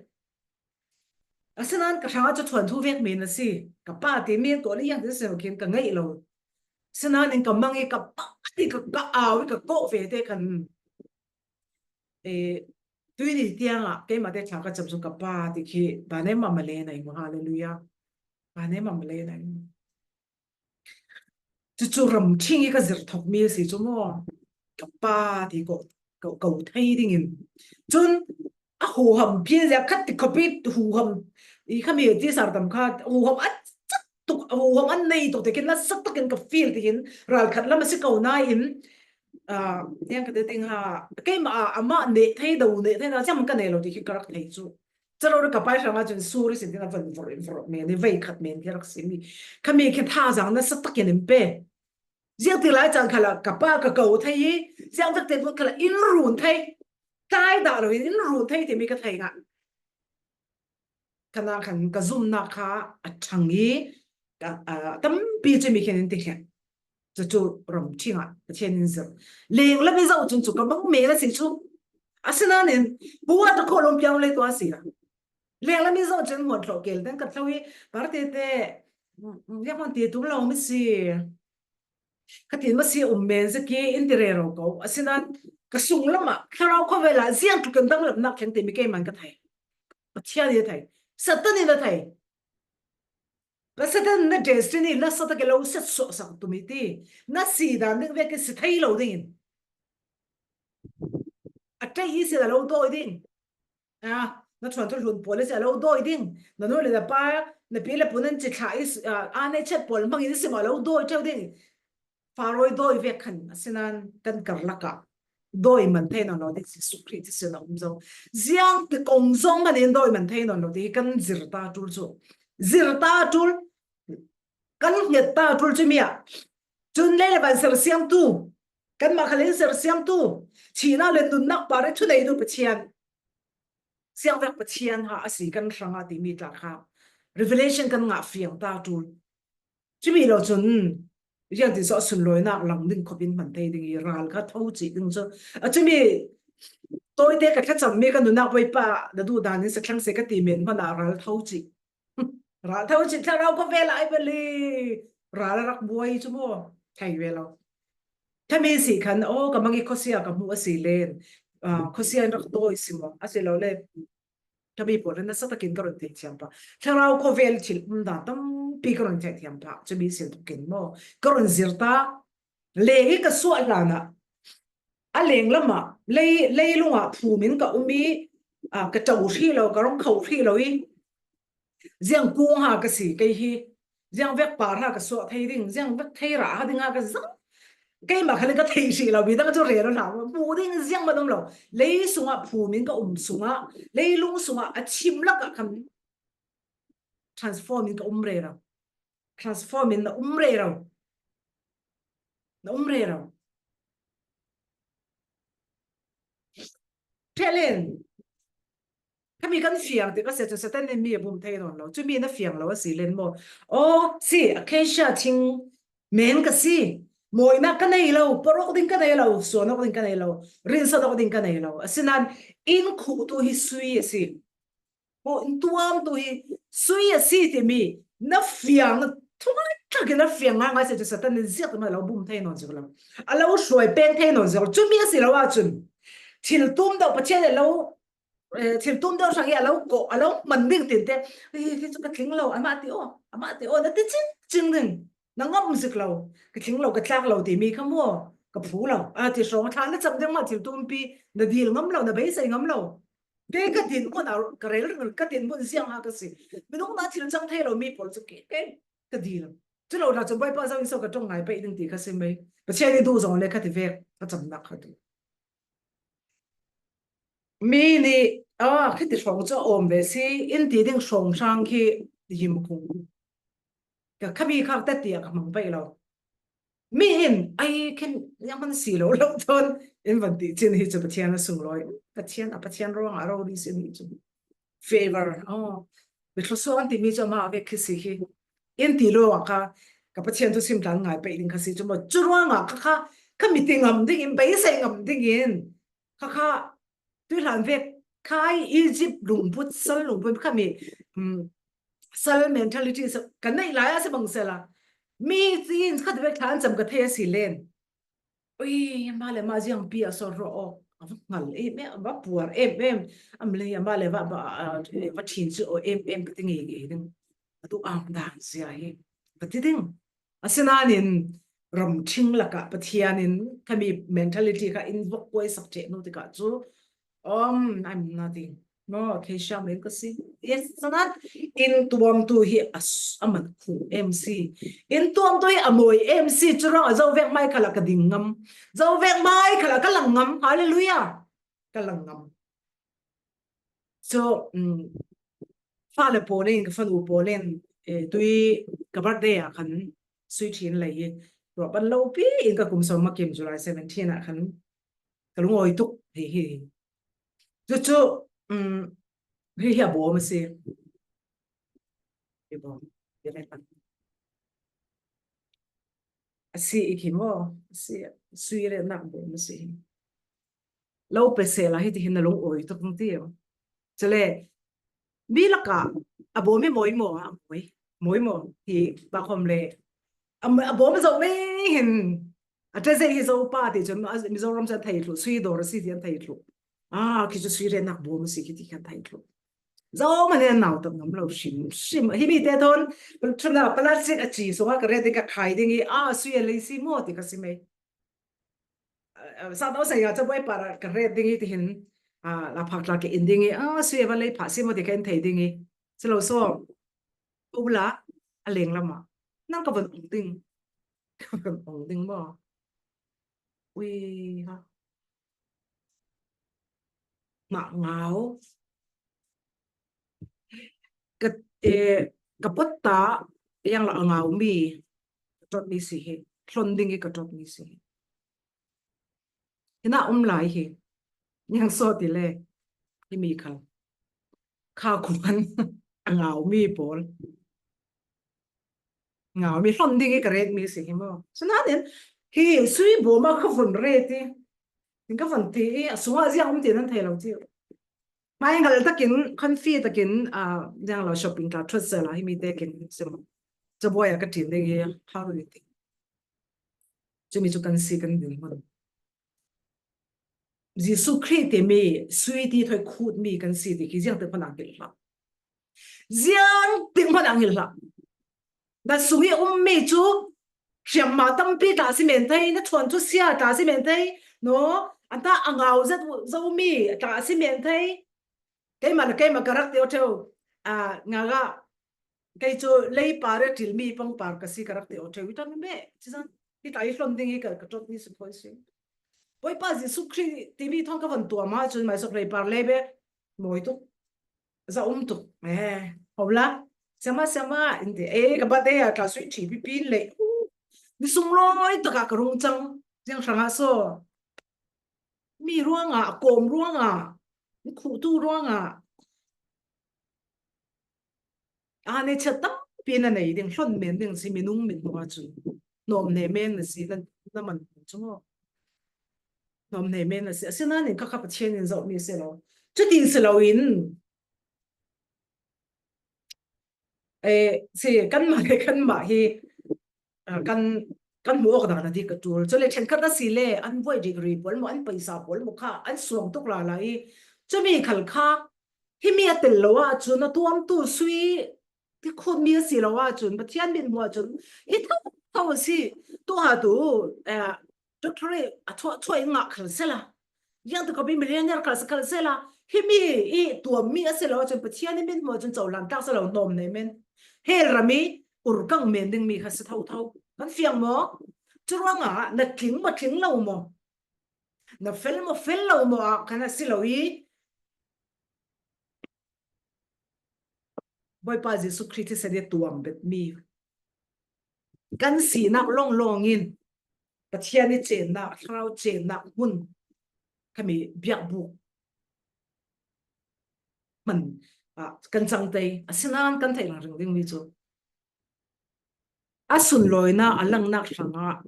Asinain ka hrang ah cu thuanthu vek men a si. Ka pa te mi kawh le iang te si lo khin ka ngeih lo. Sinain in ka mang i ka pa te ka, ka au i ka kawh ve te khan, eh, tuini tiang ah keimah te thla ka cam cu ka pa te khi bane mama le nai mu, hallelujah. Bane mama le nai mu. Cucu ramṭhing i ka zir thok mi a si cu maw? Ka pa ti ko, ko, ko thei ding in. Cun a huham pian zia khat ti khuapi huham i khami ti sar tam kha huham a cak tuk, huham a nei tuk te khin nasa takin ka feel ti hin ral khat lam a si ko nain, ah, tiang ka te ting ha, keimah ah amah neh thei do, neh thei na siam ka nei lo ti khi ka rak thei cu. Calo ka pa i hrang ah cun sur i sin tin a van vorh in vorh men i veikhat men khi rak simi. Khami khin thazaang nasa takin in pe. Ziang ti lai caan khalah ka pa ka ko thei i, ziang vek te hmun khalah in run thei. Tlai dah lo in in run thei timi ka thei ngah. Ka nak khan ka zumnak kha a ṭhang i, ka, a tampi cu mi khin in ti hliah. Cucu ramṭhing ah Pathian in zir. Lenglam i zoh cun cu ka mang men a si cu. Asinain, buat a kholawm piang le tuah a si a. Lenglam i zoh cun hmuan tlawh kel ten ka thlo i, par tete, mm, mm, ziang hman ti tum lo mi si. Ka tin ma si um men zaki in ti rero ko. Asinain, ka sunglam ah, thlarau khawvel ah, ziang tluk in danglamnak thleng timi keimah in ka thei. Pathian in a thei. Satan in a thei. Ka Satan na destiny nasa tak i lo set suahsak tum i ti. Na si dan ding vek i si thei lo ding in. A tei i si a lo dawi ding. Ah, na ṭhuantu hlun pawl i si a lo dawi ding. Na nu le na pa, na pi le pu nan ci thla i si, ah, aa nei chet pawl hmang i si ma lo dawi ṭheu ding. Faraoi dawi vek khan, asinain kan karlak ah dawi man thei nawn lo ding Jesuh Khrih thisen a um zo. Ziang ti kong zong hmanh in dawi man thei nawn lo ding hi kan zir ta ṭul cu. Zir ta ṭul, kan hnget ta ṭul cu mi ah. Cun lei le van sersiamtu, kanmah khal in sersiamtu, thihnak le nunnak par i thuneitu Pathian, siangvek Pathian ha a si kan hrang ah timi tla kha revelation kan ngah fiang ta ṭul. Cumi lo cun, Ziang ti saw a sunlawinak lang ding khop in hman thei ding i ral kha tho cih ding cu. A cumi tawite ka thlacam mi ka nunnak Bawipa na duh dan in sa thlang se ka ti men hmanh ah ral tho cih. Ral tho cih thlarau khawvel ah ai beli ral a rak buai cu maw? Thei ve lo. Thami si khan, aw, ka mang i khuasia ka hmuh a si len, ah, khuasia in rak tawi si maw? A si lo le, thami pawl in nasa takin ka run theithiam pah. Thlarau khawvel thil um dan tampi ka run theithiam pah. Cumi sin tukin maw? Ka run zir ta. Leng i ka suah hlan ah, a lenglam ah, lei, leilung ah phum in ka um i, ah, ka ṭo hrih lo, ka rong kho hrih lo i, ziang kung ha ka si kei hi, ziang vek par ha ka suah thei ding, ziang vek thei rah ha ding ha ka zang. Keimah khal in ka theih hrih lo, midang cu rel hna, hmu ding ziang man um lo. Lei sungah phum in ka um sungah, leilung sungah a chim lakah khan transform in ka um rero. Transform in na um rero. Na um rero. Ṭheh len. Khami kan fiang ti ka si cu Satan in mi a bum thei nawn lo. Cumi na fiang lo a si len maw? Aw, si, acacia thing men ka si. Mawinak ka nei lo, porh awk ding ka nei lo, suan awk ding ka nei lo, rinsan awk ding ka nei lo. Asinain in khuhtu hi sui a si. Aw, in tuamtu hi sui a si timi na fiang, thungai tlakin na fiang ngaingai si cu Satan in ziak ma lo bum thei nawn zik lo. A lo hruai peng thei nawn zik lo. Cumi a si lo ahcun thil tum deuh Pathian a lo, eh, thil tum deuh hrang hi a lo kawh, a lo hman ding tinte, "Eh, hi cu ka tling lo, amah ti aw, amah ti aw," na ti cing cing ding. Na ngam zik lo, ka tling lo, ka tlak lo timi kha maw, ka phu lo. A ti hrawng thla na cam ding mah thil tumpi, na dil ngam lo, na beisei ngam lo. Kei ka din hmun ah ka rel ringring, ka din hmun ziang ha ka si. Minung na thil cang thei lo mi pawl cu kei, kei ka dil. Cu lo na cun Bawipa zo in so ka ṭong ngai peih ding ti kha si mei. Pathian i duh zong le kha ti vek ka camnak kha tu. Mi nih, ah, khiti hrawng cu a awm ve si, in ti ding hrawnghrang khi yim kung. Ka khami khak teti a ka hmang pei lo. Mi in, ai, khin, yang man si lo lo ton, in van ti chin hi cu Pathian a sunglawi. Pathian, a Pathian ruang a ro di sin hi cu. Favor, oh. Mithlawsuah an ti mi cu amah a vek khi si khi. In ti lo a kha, ka Pathian thu sim tlan ngai pei ding kha si cu maw. Cu ruang a kha kha, ka mi ti ngam ding in, beisei ngam ding in. Kha kha, tuihlan vek, khai Egypt lungput, sal lungput, khami, um, sal mentality sa, kan neih lai a si bang sela. Mi in khat vek thla an cam ka thei a si len. Ui, mah le mah ziangpi a sawr rawh awk, a va hngal em em, a va puar em em, a mlei a mah le va, va, a, va ṭhin cu aw em em ka ti ngei ngei ding. A tu am dan zia hi. Ka ti ding. Asinain ramṭhing lakah Pathian in khami mentality kha in vok kuai sak ṭheh nu tikah cu, um, I'm nothing. No, kei siam in ka si. Yes, sanat in tuamtu hi a s-, a man khu em si. In tuamtu hi a mawi em si. Cu ruang a zo vek mai khalah ka ding ngam. Zo vek mai khalah ka lang ngam. Hallelujah. Ka lang ngam. So, um, fale pawl in, ka fanu pawl in, eh, tui ka birthday ah khan sui ṭhin lei hi. Ruah pan lo pi in ka kum sawm makim July seventeen ah khan ka lungawi tuk hi hi. Cucu, um, hi hi a bawm a si. Hi bawm. Hi bawm. A si i khi maw? A si, sui retnak bawm a si hi. Lo pe sehla hitihin na lungawi tuk hong ti. Cule, mi lakah a bawm hi mawi maw? A mawi. Mawi maw? Hi, bakhom le. A, a bawm zo mei hin. A ṭha zei hi zo pa ti cun, a, Mizoram cun an thei thluh, sui dawr a si ti an thei thluh. Ah, khi cu sui retnak bawm a si khi ti khan thei thluh. Zo man an nau tak ngam lo hrim, hrim. Hi mi te thawn, ṭhuna plastic a ci sungah ka ret ding ka khai ding i, ah, sui a lei si maw ti ka si mei. Sa tau sa ya ca buai para ka ret ding i tihin, ah, la phak tla ke in ding i, ah, sui a va lei phah si maw ti ka in thei ding i. Si lo so. Ula, a leng lama. Nang ka van ong ding. Ka van ong ding maw. Ui, ha. Mah ngau. Ka, eh, ka pot ta yang la a ngau mi. Ka tot mi si hi. Hlon ding i ka tot mi si hi. Hina um lai hi. Yang so ti le. Hi mi khal. Kha kuan a ngau mi pawl. Ngau mi hlon ding i ka ret mi si hi maw. Sinanin hi sui bawm a ka vun ret i. Ka vun ti i a sungah ziang um ti nan thei lo ti. Mai ngal takin, kan fi takin, a, ziang lo shopping ka thuat sela hi mi te kin sim. Chabuai a ka tin ding i hau ni ti. Chumi chu kan si kan ding hun. Jesu Khrih te mi, sui ti thoi khut mi kan si ti khi ziang te phan ang hil hla. Ziang te phan ang hil hla. Na sui um mi chu hriam ma tampi ta si men thei, na chuan chu sia ta si men thei, no? Anta a ngau zet zo mi ta si men thei. Keima le keima ka rak ti o theu. A, nga ga, kei chu lei par e til mi pang par ka si ka rak ti o theu. I tan me, chi zan, i ta i hlon ding i ka, ka tot ni su phoi si. Bawipa Jesu Khrih ti mi thong ka van tua ma chun mai sok lei par lei be, moi tu. Za um tu. Eh, hau la. Sama, sama, in ti. Eh, ka ba te a ka sui chi pi pin le. Ni sum loi ta ka ka rung chang. Ziang hrang a so. Mi ruanga, a kawm ruanga, khuhtu ruanga. A nei chat tampi na nei ding, hlon men ding si minung min hua chu. Nawm nei men na si na, na man chu maw. Nawm nei men na si. A sinanin kha kha Pathian in zoh mi si lo. Chuti si lo in. Eh, si, kan mah le kan mah hi, ah, kan, kan hmu awk dan a ti ka tul. Chule ṭhenkhat a si le, an buai degree pawl maw, an paisa pawl maw kha, an suang tuk la la i. Chumi khal kha, hi mi a tel lo a chun, a tuamtu sui, ti khut mi a si lo a chun, Pathian min hmuh a chun, i tho, tho a si, tu ha tu, eh, doctorate a chhuah, chhuah i ngah khal sela. Yang tu ka bi millionaire khal, khal sela. Hi mi i tuam mi a si lo a chun Pathian i min hmuh a chun chohlan tlak sela nawm nei men. Hel ram i urkang men ding mi kha si tho tho. Kan fiang maw? Churuanga na tling maw tling lo maw? Na fel maw fel lo maw a kan a si lo i. Bawipa Jesu Khrih thisen i tuam bet mi. Kan sinak lawng lawng in Pathian i chenna, Thlarau chenna hun khami biakbuk man, ah, kan chang tei, a sinan kan theih rang ring ding mi chu. A sunlawina a langnak hrangah,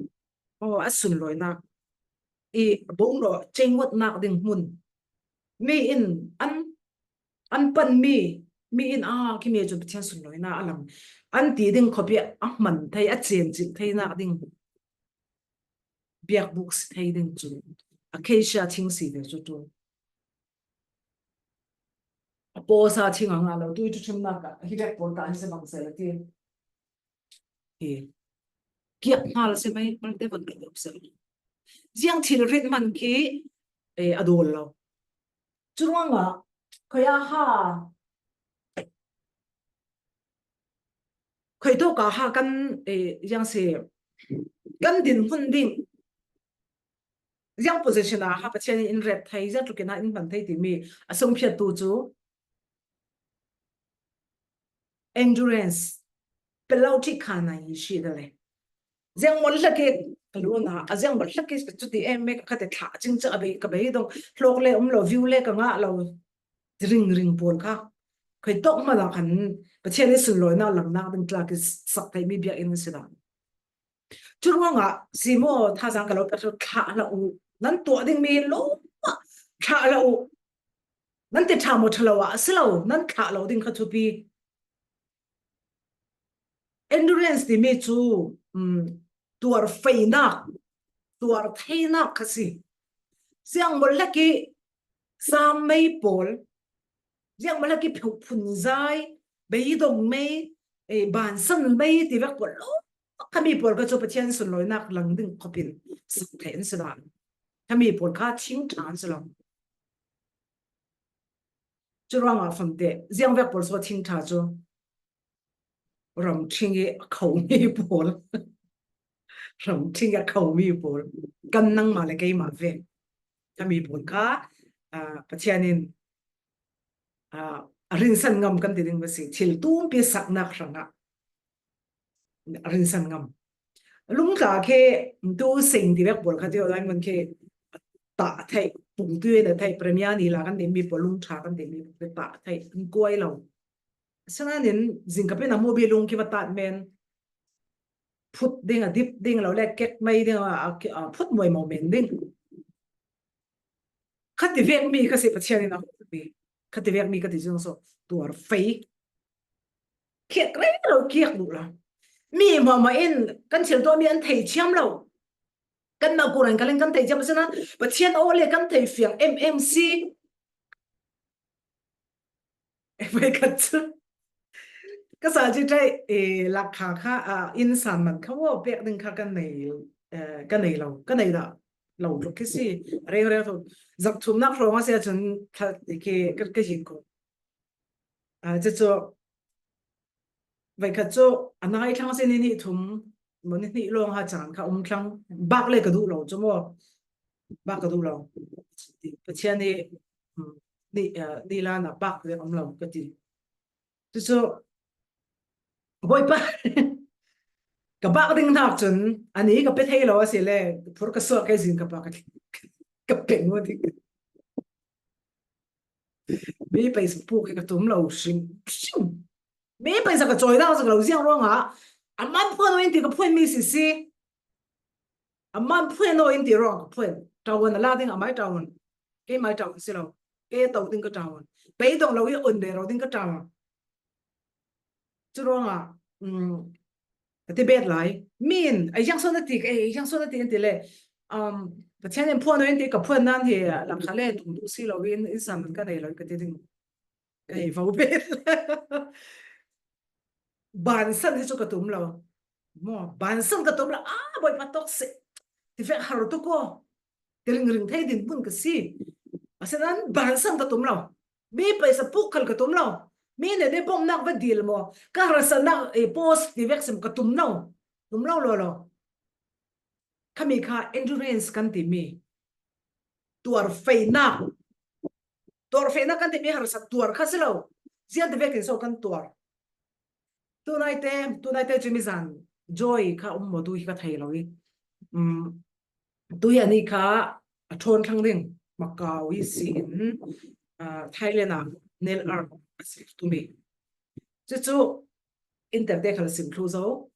aw, a sunlawina i bawnglaw chengwatnak ding hmun. Mi in an, an pan mi, mi in a, khi mi cu Pathian sunlawina a lang. An ti ding khawpi a hman thei, a cemcik theinak ding. Biakbuk si thei ding cu. Acacia thing si ve cu tu. A pawsa thing a ngah lo, tui tu thimnak ah, hi dek pawl ta an si bang seh a ti. Hi. Kiak hna la si mai, malte van ka deuh seh. Ziang thil rit man khi, eh, a dawl lo. Curuangah, khoi a ha, khoi tawk a ha kan, eh, ziang si, kan din hun ding. Ziang position a ha Pathian in in rep thei, ziang tlukin ha in hman thei timi a sungphiattu cu endurance, pelauti khana i si dale. Ziang mol hlaki ka luna, a ziang mol hlaki ka cuti em me ka khate thla cing ca a bei, ka bei dong, hlawk le um lo, view le ka ngah lo, ring ring pawl kha. Khoi tawk hmanh ah khan Pathian i sunlawina langnak ding tlak i sak theimi biakinn an si dah. Curuangah si maw, thazaang ka lo pek thlah hlah u, nan tuah dingmi lo thlah hlah u, nan ti ṭha maw ṭha lo ah a si lo, nan thlah lo ding kha thupi. Endurance timi cu, um, tuar feinak, tuar theinak kha si. Ziang maw hlaki sam mei pawl, ziang maw hlaki phunzai, beidong mei, eh, bansan mei ti vek pawl lo. Khami pawl kha cu Pathian sunlawinak lang ding khopin sak thei an si dan. Khami pawl kha thingṭha an si lo. Curuangah famte, ziang vek pawl cu thingṭha cu ramṭhing i a khomi pawl. Ramṭhing i a khomi pawl. Kan nangmah le keimah ve. Khami pawl kha, ah, Pathian in, ah, a rinsan ngam kan ti ding va si. Thil tumpi saknak hrangah a rinsan ngam. Lungtla khi tu seng ti vek pawl kha ti aw lai man khi tah theih, pungtu in a theih, premier ni la kan ti mi pawl, lungṭha kan ti mi pawl tah theih, an kuai lo. Sinanin zingkapin a mubi lung khi va tat men. phut ding, a dip ding lo le kek mai ding, a, a, a phut muai mo men ding. Kha ti vek mi kha si Pathian in a hawk mi. Kha ti vek mi ka ti zong so tuar fei. Kiak reng lo kiak duh lo. Mi mama in kan thil tuah mi an thei thiam lo. Kan na kuran ka leng kan thei thiam a sina Pathian aw le kan thei fiang em em si. E pai khat chu. Ka sa chi tai e lak kha kha a in san man kha wo pek ding kha kan nei, eh, kan nei lo, kan nei da lo lo ki si. Reng reng tho. Zak thum nak rong a sia chun kha ki ka ka jin ko. A chu chu. Vai khat chu a nai thlang si ni ni thum mo ni ni long ha chan kha um thlang bak le ka duh lo chu mo. Bak ka duh lo. Pathian ni, um, ni, uh, ni la na bak le um lo ka ti. Chu chu, Bawipa, ka bak ding nak chun, ani ka pe thei lo a si le, phur ka suak kai zin ka bak ka, ka peng mo ding. Mi paisa puk ka tum lo, sim, sim. Mi paisa ka choi dang sa ka lo ziang ruang a, a man phuan o in ti ka phuan mi si si. A man phuan o in ti ruang ka phuan. Tawan a la ding a mai tawan. Kei mai tawan si lo. Kei tau ding ka tawan. Pei dong lo i on de ro ding ka tawan. Chu ruang a, um, ka ti bet lai. Min, a yang so na ti, eh, yang so na ti in ti le. Um, Pathian in phuan o in ti ka phuan nan hi, a, lang kha le tung du si lo in, in san ka nei lo ka ti ding. Ka hi vau bet. Ban san hi chu ka tum lo. Mo, ban san ka tum lo. Ah, Bawipa tok se. Ti vek har tu ko. Ti ring ring thei din bun ka si. A sen an ban san ka tum lo. Mi paisa puk khal ka tum lo. Mi ne ne bom nak va dil mo. Ka har san nak e post ti vek sem ka tum lo. Tum lo lo lo. Khami kha endurance kan ti mi. Tuar feina. Tuar feina kan ti mi harsa tuar kha si lo. Zian ti vekin so kan tuar. Tunai te, tunai te chu mi zan joy kha um mo tu hi ka thei lo i. Um, tu hi ani kha a thon thlang ding Macau i si in, uh, Thailand a nel ar a si tu mi. Chu chu inter te kha la sim thlu zo.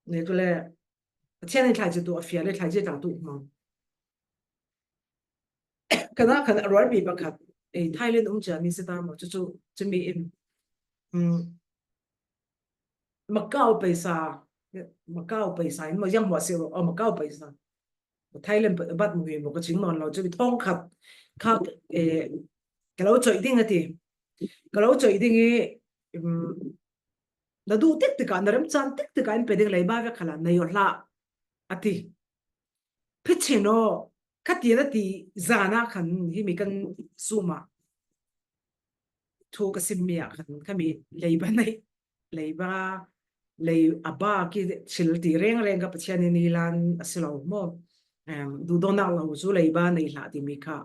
Ne tu le Pathian in thlai chi tu a fia le thlai chi ta tu ma. Kana kan a rual bi ba khat. E Thailand um cha mi se ta ma chu chu chu mi in. Um, Macau paisa, Macau paisa in ma yang mo se o Macau paisa. Thailand pa bat mu mo ka ching non lo chu mi thong khat. Kha e ka lo choi ding a ti. Ka lo choi ding i, um, na duh tik tik a, na remchan tik tik a in pe ding leiba vek kha la na yo hla a ti. Phi chin o, kha ti na ti zan a khan hi mi kan sum a. Thu ka sim mi a khan kha mi leiba nei, leiba, lei a ba ki thil ti reng reng ka Pathian in i lan a si lo mo. Em, duh dawn nak lo chu leiba nei hla ti mi kha.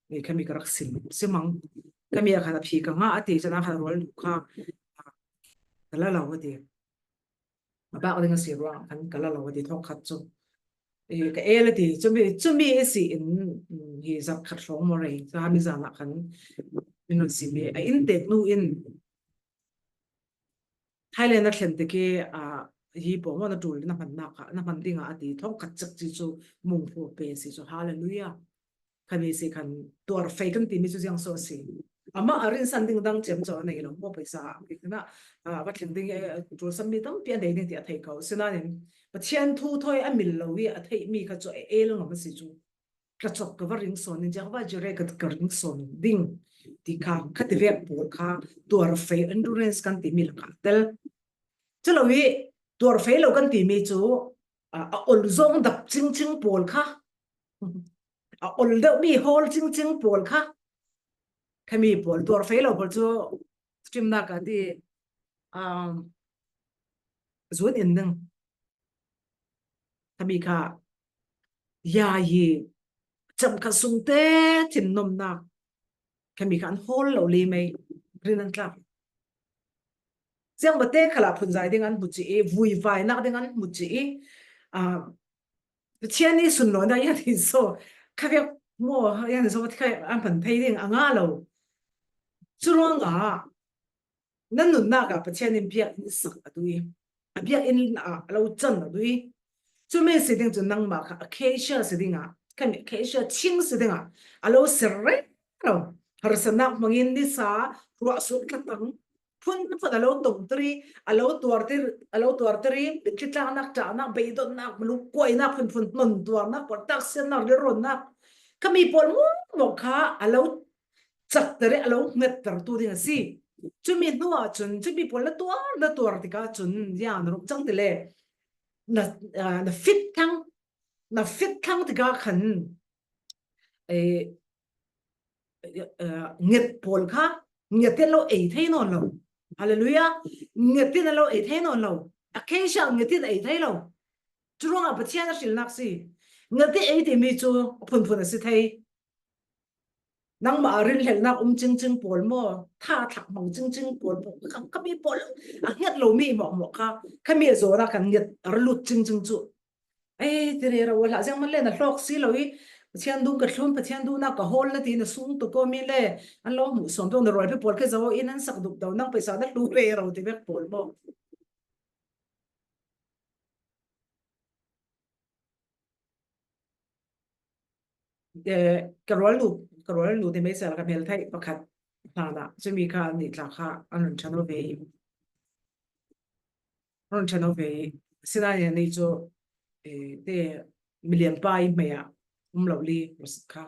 Ni kha mi ka rak sim, sim ang. Kha mi a khan a phi ka nga a ti chan a khan rual duh kha. Ka la lo a ti. A bak ding a si ruang khan ka la lo a ti thawk khat chu. E, ka el a ti, chu mi, chu mi e si in, mm, hi zat khat hlawng maw rei, chu ha mi zan a khan, mi nun si mi, a in tek nu in, Thailand a thlen te ke, a, hi pawh maw na tul na hman nak a, na hman ding a a ti thawk khat chak chi chu mung hu pe si chu, hallelujah. Kha mi si khan tuar fei kan ti mi chu ziang so si. Ama a rinsan ding dang chiam chaw a nei lo maw paisa a, ki kana, a, va thleng ding, eh, tul sam mi tampi a nei ding ti a thei ko. Sinanin, Pathian thu thawi a mil lo hi a theih mi kha chu e el ngam a si chu. Tla chawk ka va ring sawn in, Jehovah Jireh ka, ka ring sawn ding. Ti kha, kha ti vek pawl kha, tuar fei endurance kan ti mi la kha tel. Chu lo hi, tuar fei lo kan ti mi chu, a, a ol zawng dap ching ching pawl kha. A ol deuh mi hawl ching ching pawl kha. Kha mi pawl tuar fei lo pawl chu, chim nak a ti, um, zun in ding. Kha mi kha, ya yi, cham kha sung te thin nom nak. Kha mi kha an hawl lo li mai, rin an tlak. Ziang ba te kha la phun zai ding an hmu chi i, vui vai nak ding an hmu chi i, a, Pathian i sun lo na yan hi so, kha vek mo, yan hi so, kha an phan thei ding a nga lo. Chu ruang a, na nunnak ah Pathian in biak in sak a tu i. a biakinn ah a lo can lo dui. Cumi si ding cun nangmah kha acacia si ding ah, khami acacia thing si ding ah a lo ser reng lo. Harsatnak hmangin nisa ruah suk tlatang phunphun a lo tongter i, a lo tuarter, a lo tuarter i, mitthli tlaknak, ṭahnak, beidonhnak, lungkuainak phunphun, non tuarnak, puartaksiatnak, rilronnak, khami pawl mawngmawng kha a lo cakter i a lo hngettertu ding a si. Cumi hnuah cun cumi pawl na tuar, na tuar tikah cun ziang na rum cang ti le na, ah, na fit thlang, na fit thlang tikah khan, eh, eh, nget pawl kha nget in lo ei thei nawn lo. Hallelujah. Nget in a lo ei thei nawn lo. Acacia nget in ei thei lo. Curuangah Pathian a hrilnak si. Nget in ei timi cu a phunphun a si thei. Nangmah a rinhlelhnak um cingcing pawl maw, tha thlak hmang cingcing pawl maw, khami pawl a hnget lomi mawkmawk kha, khami a zawn ah kan nget a ra lut cingcing cu. Ei, ti rero hlah ziang man le na hlawk si lo i, Pathian dung ka thlun, Pathian duhnak ka hawl na ti na sung tuk ko mi le, an lo hmuh sawm tuk na rualpi pawl khi zo in an sak duk do, nang paisa na hlu rero ti vek pawl maw? Eh, ka rualnu, ka rualnu ti meisal ka hmel theih pakhat hlanah cumi kha nih tla kha an run ṭhan aw ve i, an run ṭhan aw ve i, sinain nih cu, eh, te milian pa i hmei ah um lo li rusit kha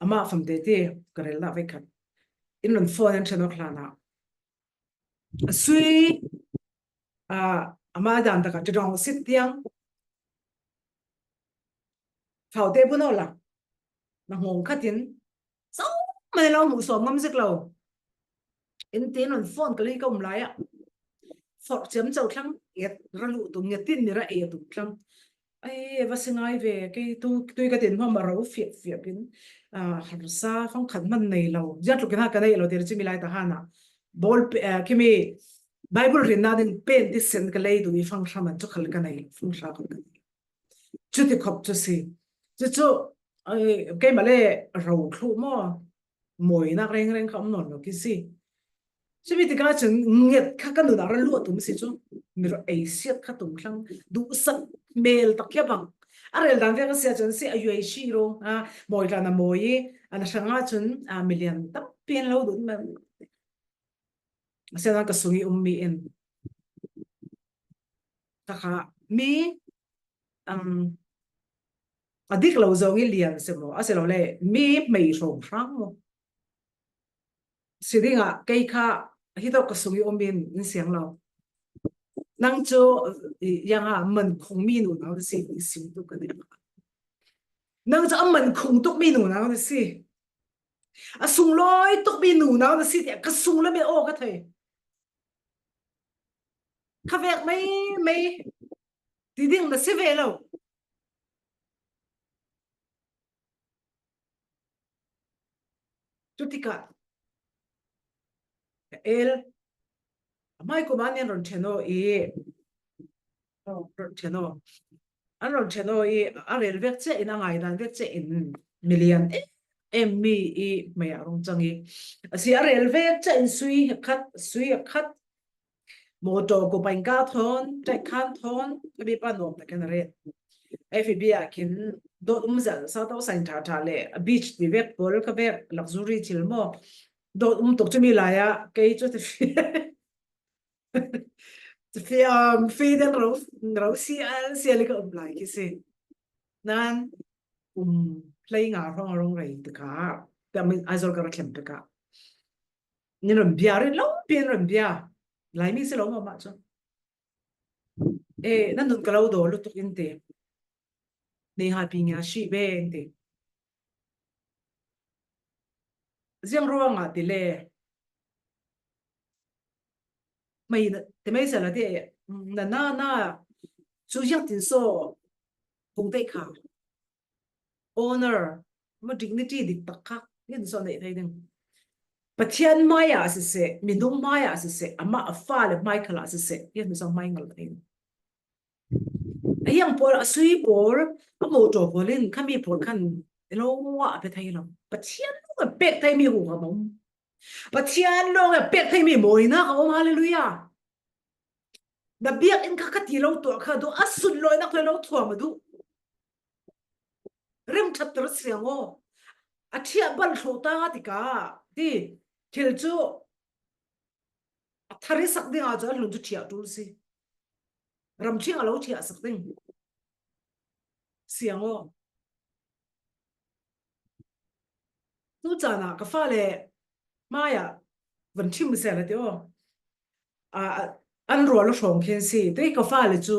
amah famte ti ka rel dah ve khat in run phone an ṭhan awk hlanah a sui, ah, amah dan takah ṭiṭong sit tiang faute bu no la na hngawng khat in zohman lo hmuh sawm ngam zik lo. In tin on phone ka lei ka um lai ah forh ciamco thlang nget ra luh tu nget in ni ra ei a tum thlang. Ai, va si ngai ve, kei tu, tui ka tin hmam a ro fiap fiap in, ah, harsa fang khat man nei lo. Ziat luk in ha ka nei lo, ti ra cimi lai ta hana. Bol pe, ah, kimi Bible rinna ding pen ti sen ka lei tu i fang hra man cu khal ka nei lo, fang hra khal ka nei lo. Cuti khop cu si. Cucu, ai, keimah le ro thluh maw? Mawinak rengreng kha um nawn lo khi si. Cumi tikah cun nget kha ka nunah ra luah tum si cu. Miro ei siat kha tum thlang duhsak mel tak khia bang. A rel dan vek a si ahcun si a yuai si ro. A mawi tla na mawi i, a na hrang ahcun, a milian tampi an lo duh. Siangah ka sung i ummi in takha mi, um, a dik lo zong i lian si maw, a si lo le mi hmei hrawnghrang maw? Si dingah kei kha hitawk ka sung i um in in siang lo. Nang cu, i, yang a man khung mi nunau na si, i sim tuk ka nih. Nang cu a man khung tuk mi nunau na si. A sunglawi tukmi nunau na si tiah ka sunglam in aw ka thei. Kha vek meimei ti ding na si ve lo. Cutikah ka el a hmai kum ah an run ṭhen aw i, run ṭhen aw. An run ṭhen aw i, a rel vek cia in, a ngaidan vek cia in milian em em mi i hmei ah rung cang i, a si a rel vek cia in sui a khat, sui a khat, motor ku pain ka thawn, ṭaih khan thawn, ka biapa nuam tak in a ret. F B ah khin dawt um zat sa to sain ṭha ṭha le a beach ti vek pawl ka vek luxury thil maw? Dawt um tuk cumi lai ah kei cu ti fi. Fiam, fiam den ro, ro sial, sial i ka um lai khi si. Nan, kum hlei nga hrawng a rung rei tikah, ka min Aizawl ka ra thlem tikah. Ni run bia rin lo, pian run bia. Laimi si lo mah mah cu. Eh, nan nun ka lo daw lutuk in ti. Ni ha pi ngia si ve in ti. Ziang ruangah ti le. Mei na, ti mei sala ti, na, na, na, cu ziang tin so, kung tei kha. Honor, ma dignity dik tak kha, yin so nei thei ding. Pathian mai ah siseh, minung mai ah siseh, amah a fa le mai khala siseh, yin so mai ngal thei ding. A hiang pawl, a sui pawl, a motor pawl in khami pawl khan i lo a pe thei lo. Pathian lawng a pek thei mi hu kha mawng. Pathian lawng a pek thei mi mawinak a um, hallelujah. Na biakinn kha ka ti lo tuah kha duh, a sunlawinak tu lo thuam a duh. Remthat ter siang aw. A thiah bal thluh ta tikah ti thil cu a thar i sak ding ahcun a hlun cu thiah ṭul si. Ramṭhing a lo thiah sak ding siang aw. Tu caan ah ka fale hmai ah van ṭhim seh la ti aw. Aa, an rual a hrawng khin si. Tei ka fale cu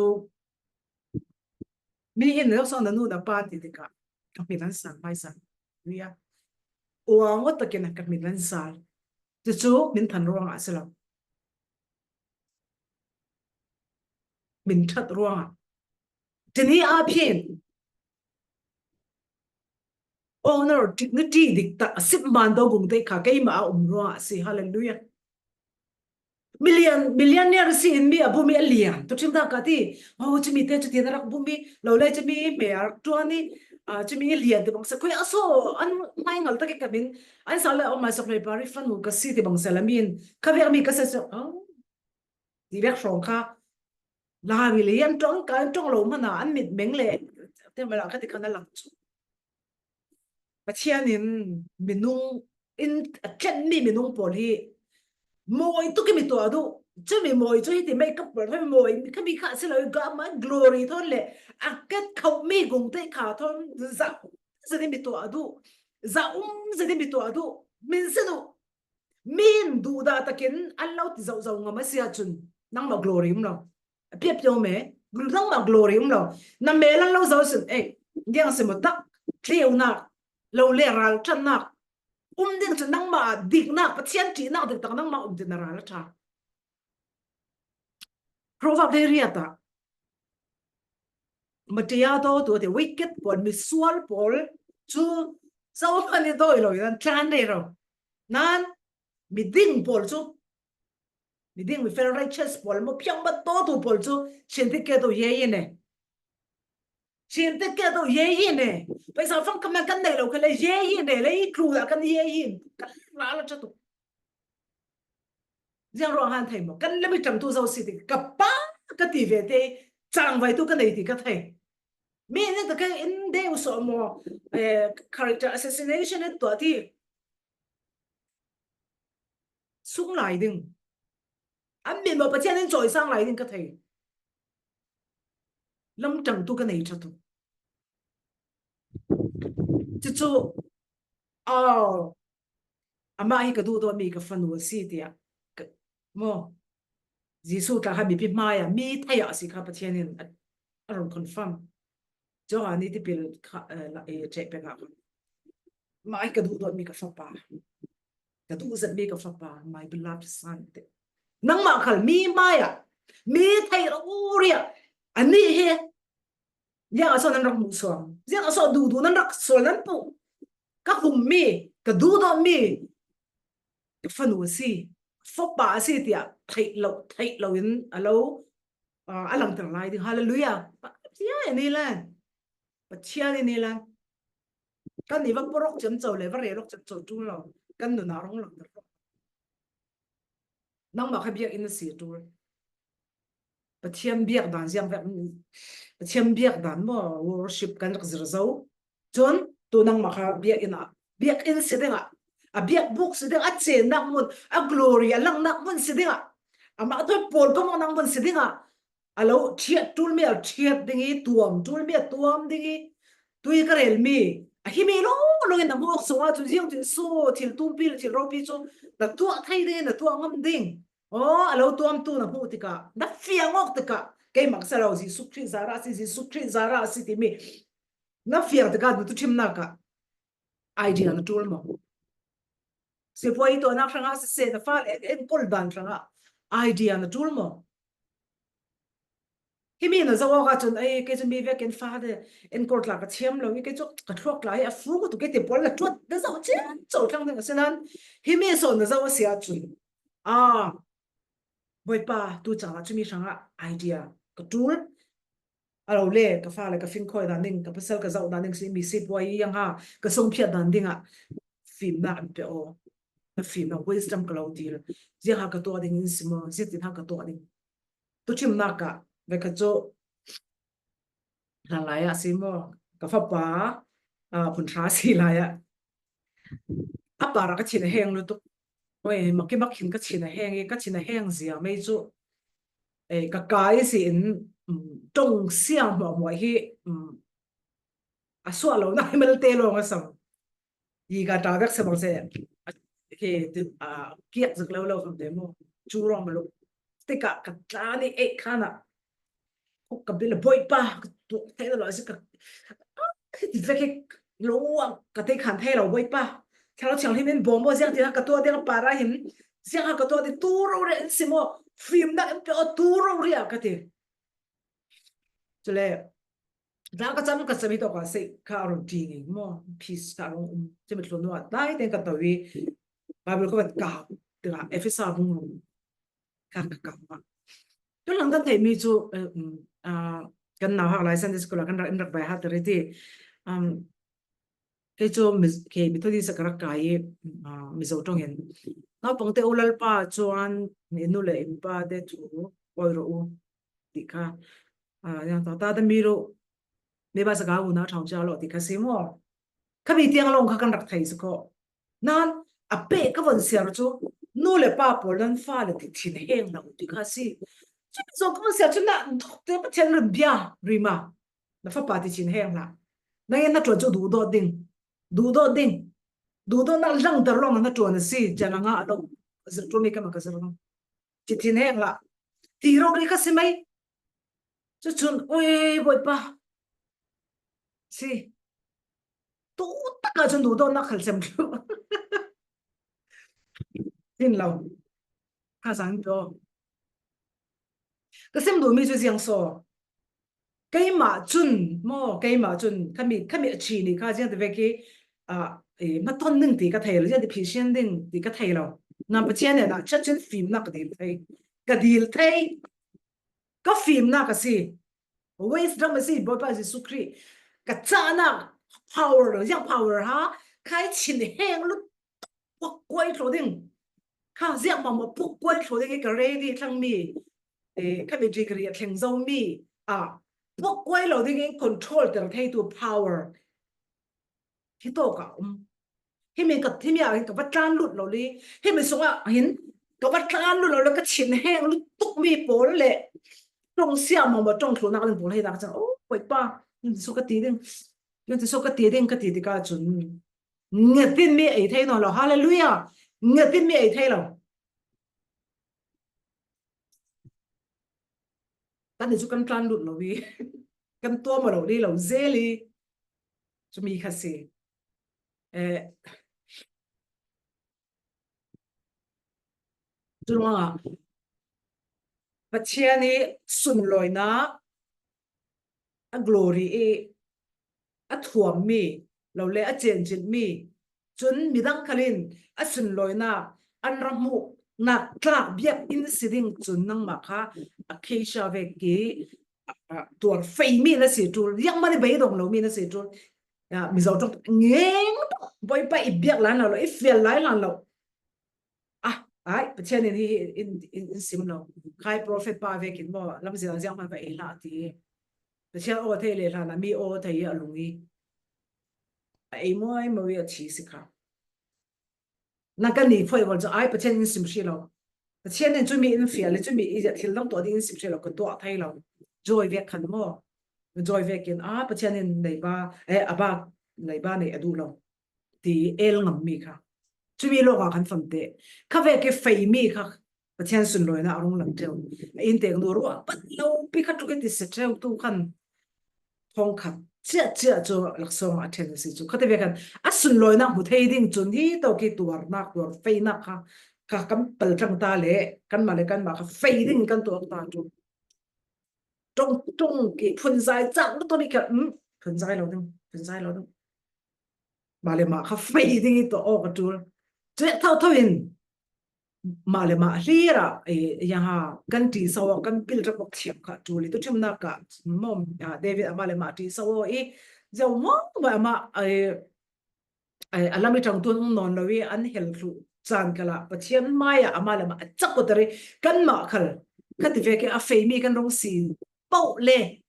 mi in lo sawng na nu na pa ti tikah ka hmin an sang hmaisa. Ria. Uang awt takin ka hmin an sal. Cucu min than ruangah a si lo. Min ṭhat ruangah. Tini aa phin. Honor, dignity dik tak a sip man do gung te kha keimah a um ruangah a si. Hallelujah. Million, millionaire si in mi a bu mi a lian. Tu ṭhim tak ka ti. Oh, cumi te cu ti na rak bu mi. Lo le cumi me a rak ṭuan i. Ah, cumi i lian te bang sa. Khui a so an mai ngal tak i ka min. An sa le oh mai sok le pari fan u ka si ti bang sa la min. Ka vek mi ka sa so. Oh. Ti vek hrawng kha. Lawi le an ṭong ka an ṭong lo hmana an mit meng le. Te mala ka ti kha na lang cu. Pathian in minung in a tlenmi minung pawl hi mawi tuk i mi tuah duh. Cumi mawi cu hiti makeup pawl hi mawi khami kha a si lo i gama glory thawn le a ket khomi gung te kha thawn za zet i mi tuah duh. Za um zet i mi tuah duh. Min si duh. Mi in duhdah takin an lo ti zohzoh ngam a si ahcun nangmah glory um lo. A piapio me, nangmah glory um lo. Na mel an lo zoh sin, eh, diang si maw tak, tleunak, lo le ralṭhatnak, um ding cu nangmah diknak, Pathian ṭihnak dik tak nangmah um ding na ral a ṭha. Proverb le riat ah, matia do tu te wicked pawl, misual pawl, cu zohman i dawi lo, nan tlan rero. Nan, miding pawl cu, miding mi fel righteous pawl, mo piang bat to tu pawl cu, chin te ke to ye ye ne. Chin te ke to ye ye ne. Paisa fang kaman kan nei lo ka le ye ye ne, le i tlu la kan ye ye. Kan la la chatu. Ziang ruang han thei mo. Kan le mi tam tu zo si ti. Ka pa ka ti ve te, chang vai tu ka nei ti ka thei. Mi ne ta ka in de u so mo, eh, character assassination e to ti. Sung lai ding. An min maw Pathian in cawisang lai ding ka thei. Lamṭang tu ka nei ṭha tu. Cucu, aw, amah hi ka duhdawtmi ka fanu a si tiah, ka, maw? Jesuh tla kha mipi hmai ah mi thei ah a si kha Pathian in a, a run confirm. Johan i tipil kha, eh, la, eh, ṭheh pek ah kha. Mah hi ka duhdawtmi ka fapa. Ka duh zetmi ka fapa, my beloved son. Nangmah khal mi hmai ah, mi thei lo uri ah, anih hi. Ziang a so nan rak hmuh suang. Ziang a so duhduh nan rak sual nan puh. Ka hummi, ka duhdawtmi, ka fanu a si, fapa a si tiah theih lo, theih lo in a lo, ah, a langter lai ding. Hallelujah. Pathian in i lan. Pathian in i lan. Kan i va porok ciamco le, va relok ciamco ṭul lo. Kan nunah rung langter lo. Nangmah kha biakinn a si ṭul. Pathian biak dan ziang vek, Pathian biak dan maw, worship kan rak zir zo. Cun tu nangmah kha biakinn ah, biakinn si dingah, a biakbuk si dingah, a cennak hmun, a glory a langnak hmun si dingah, amah thawi pawl ka mawhnak hmun si dingah, a lo ṭhiat ṭulmi a ṭhiat ding i, tuam ṭulmi a tuam ding i, tui ka relmi a himi lawng lawng in na hmuh awk sungah cun ziang cun so thil tumpi le thil ropi cu na tuah thei ding i, na tuah ngam ding. Aw, a lo tuamtu na hmuh tikah, na fiang awk tikah, keimah ka si lo, Jesuh Khrih zarah a si, Jesuh Khrih zarah a si timi na fiang tikah, na tuṭhimnak ah idea na ṭul maw? Sipuai tuahnak hrangah siseh, na fale en, enkawl dan hrangah idea na ṭul maw? Himi na zoh awkah cun, ei, kei cu mi vekin fale enkawl tla ka thiam lo i, kei cu ka thluak tla hi a fu ko tuk, kei te pawl na ṭuat na zoh cian co thlang ding a si nan, himi so na zoh a si ahcun, aa, Bawipa, tu caan ah cumi hrangah idea ka ṭul. A lo le, ka fale ka fingkhawi dan ding, ka pasal ka zoh dan ding, si mi sipuai i yang ha, ka sungphiat dan dingah fimnak an pe aw. Na fimnak wisdom ka lo dil. Ziang ha ka tuah ding in si maw, ziatin ha ka tuah ding. Tuṭhimnak ah ve kha cu hlan lai ah si maw, ka fapa, aa, phunṭha si lai ah a par ah ka thin a heng lutuk. Oi, mak i mak khin ka thin a heng i, ka thin a heng zia mei cu, eh, ka kai si in, um, ṭong siang hmuahhmuah hi, um, a suah lo na hi malte lawng a sam. I ka ta vek se bang se, a, he, ti, a, kiak zik lo lo kam te maw. Cu rawng malu. Tikah ka tla ni eh khan ah, ka bil a Bawipa, ka tuak thei lo si ka, a, ti vek hi lo ah ka te khan thei lo Bawipa. Thlarau Thianghlim in bawm maw, ziang ti kha ka tuah ding a par ah hin, ziang kha ka tuah ding tu rori in si maw, fimnak in pe aw tu rori ah ka ti. Cule, tla ka cam ka cam hi tawk ah sei kha a run ti ngi maw, peace kha a rung um. Cumi thlun nuah tlai tein ka to i, Bible ka van kau, tikah Efesa bung rung kha ka kau ah. Tu lang kan theihmi cu, eh, um, ah, kan nauhak lai Sunday school ah kan rak, in rak bai ha tari ti. Um, kei cu Mi-, kei Methodist ah ka rak kai i, ah, Mizo ṭong in. Naupang te u Lalpa cuan, ni nu le in pa te thu, awi rawh u, ti kha. Ah, yang ta, ta, ta mi ru, mi ba sa ka u na thau cha lo, ti kha si maw. Kha mi tiang lawng kha kan rak thei si ko. Nan, a pe ka von siar cu, nu le pa pawl nan fa le ti thin heng lo, ti kha si. Cu mi zong ka von siar cu na, dok te Pathian rin bia, ri ma. Na fapa ti thin heng hlah. Nang in na ṭuan cu duhdawt ding. Duhdawt ding. Duhdawtnak langter lawng na ṭuan a si. Cia na ngah lo. Zirh ṭuanmi ka mak ka zirh lo. Ti thin heng hlah. Ti rori kha si mai. Cucun, ui, Bawipa. Si. Tu takah cun duhdawtnak khal sem thlu. Tin lo. Kha sang to. Ka sim duhmi cu ziang saw. Keimah cun, maw, keimah cun, khami, khami a ṭhi ni kha ziang ti vek hi, ah, eh, hmaton ding ti ka thei lo, ziang ti phisian ding ti ka thei lo. Nan Pathian hnenah chiat cun fimnak ka dil thei. Ka dil thei. Ka fimnak a si. Waste dam a si, Bawipa Jesuh Khrih. Ka cahnak power lo, ziang power ha, khai chin heng lut puak kuai thlo ding. Kha ziah mah mah puak kuai thlo ding i ka ready tlangmi, eh, kha mi degree a thleng zomi, ah, puak kuai lo ding in control ter theitu power hi tawk ah um. Himi ka, himi ah hin ka va tlan lut lo li. Himi sungah hin ka va tlan lut lo li, ka chin heng lut tukmi pawl le ṭong siah mah mah ṭong thlunak ding pawl hi nak cang. Oh, Bawipa, in su ka ti ding. In su ka ti ding, ka ti tikah cun. Ngetin mi ei thei nawn lo. Hallelujah. Ngetin mi ei thei lo. Kan ni cu kan tlan lut lo i. Kan tuam lo li lo zel i. Cumi kha si. Eh, Curuangah Pathian i sunlawinak a glory i a thuammi lo le a cencilhmi cun midang khalin a sunlawinak an ra hmuhnak tlak biak in si ding cun nangmah kha a Acacia vek i, a, tuar feimi na si ṭul, zianghman i beidong lomi na si ṭul. Ya, Mizo ṭong ngeng tuk, Bawipa i biak lai lo, i fial lai lo. Ah, ai, Pathian in hi, in, in, in sim lo. Khai prophet pa vekin maw, lamzia zianghman va ei hlah ti. Pathian aw thei le hlan a mi aw thei a lung i. A ei mawi mawi a thi si kha. Na kan ni phoih bal cu ai Pathian in sim hri lo. Pathian in cumi in fial le cumi i thil dang tuah ding in sim hri lo, ka tuah thei lo. Joy vek khan maw. Joy vekin a Pathian in nei ba, eh, a ba, nei ba nei a duh lo. Ti el ngammi kha. Cumi lawkah kan fam te. Kha vek i feimi kha Pathian sunlawinak a rung lang ṭeu. A inntek nu ruah pat lo pi kha tuk i ti si ṭeu tu khan thawngkhat ciah ciah cu laksawng a ṭhen a si cu. Khati ve khan a sunlawinak hmu thei ding cun hi tawk i tuarnak, tuar feinak kha, kha kan palṭang ta le kanmah le kanmah kha fei ding kan tuak ta cu. Ṭong, ṭong ki phunzai cang tuk i kha, um, phunzai lo ding, phunzai lo ding. Mah le mah kha fei ding i tuah awk a ṭul. Cu thotho in mah le mah hlir ah, eh, yaha, kan ṭi so aw, kan pil rak bok thiam kha ṭul i tuṭhimnak ah, mom, ah, David amah le mah ṭi so aw i, zio maw, mah amah, eh, eh, a lam i ṭangtu an um nawn lo i, an hel thluh caan kal ah Pathian hmai ah amah le mah a cak ko ter i, kanmah khal Khati vek a fei mi kan rung si pau le.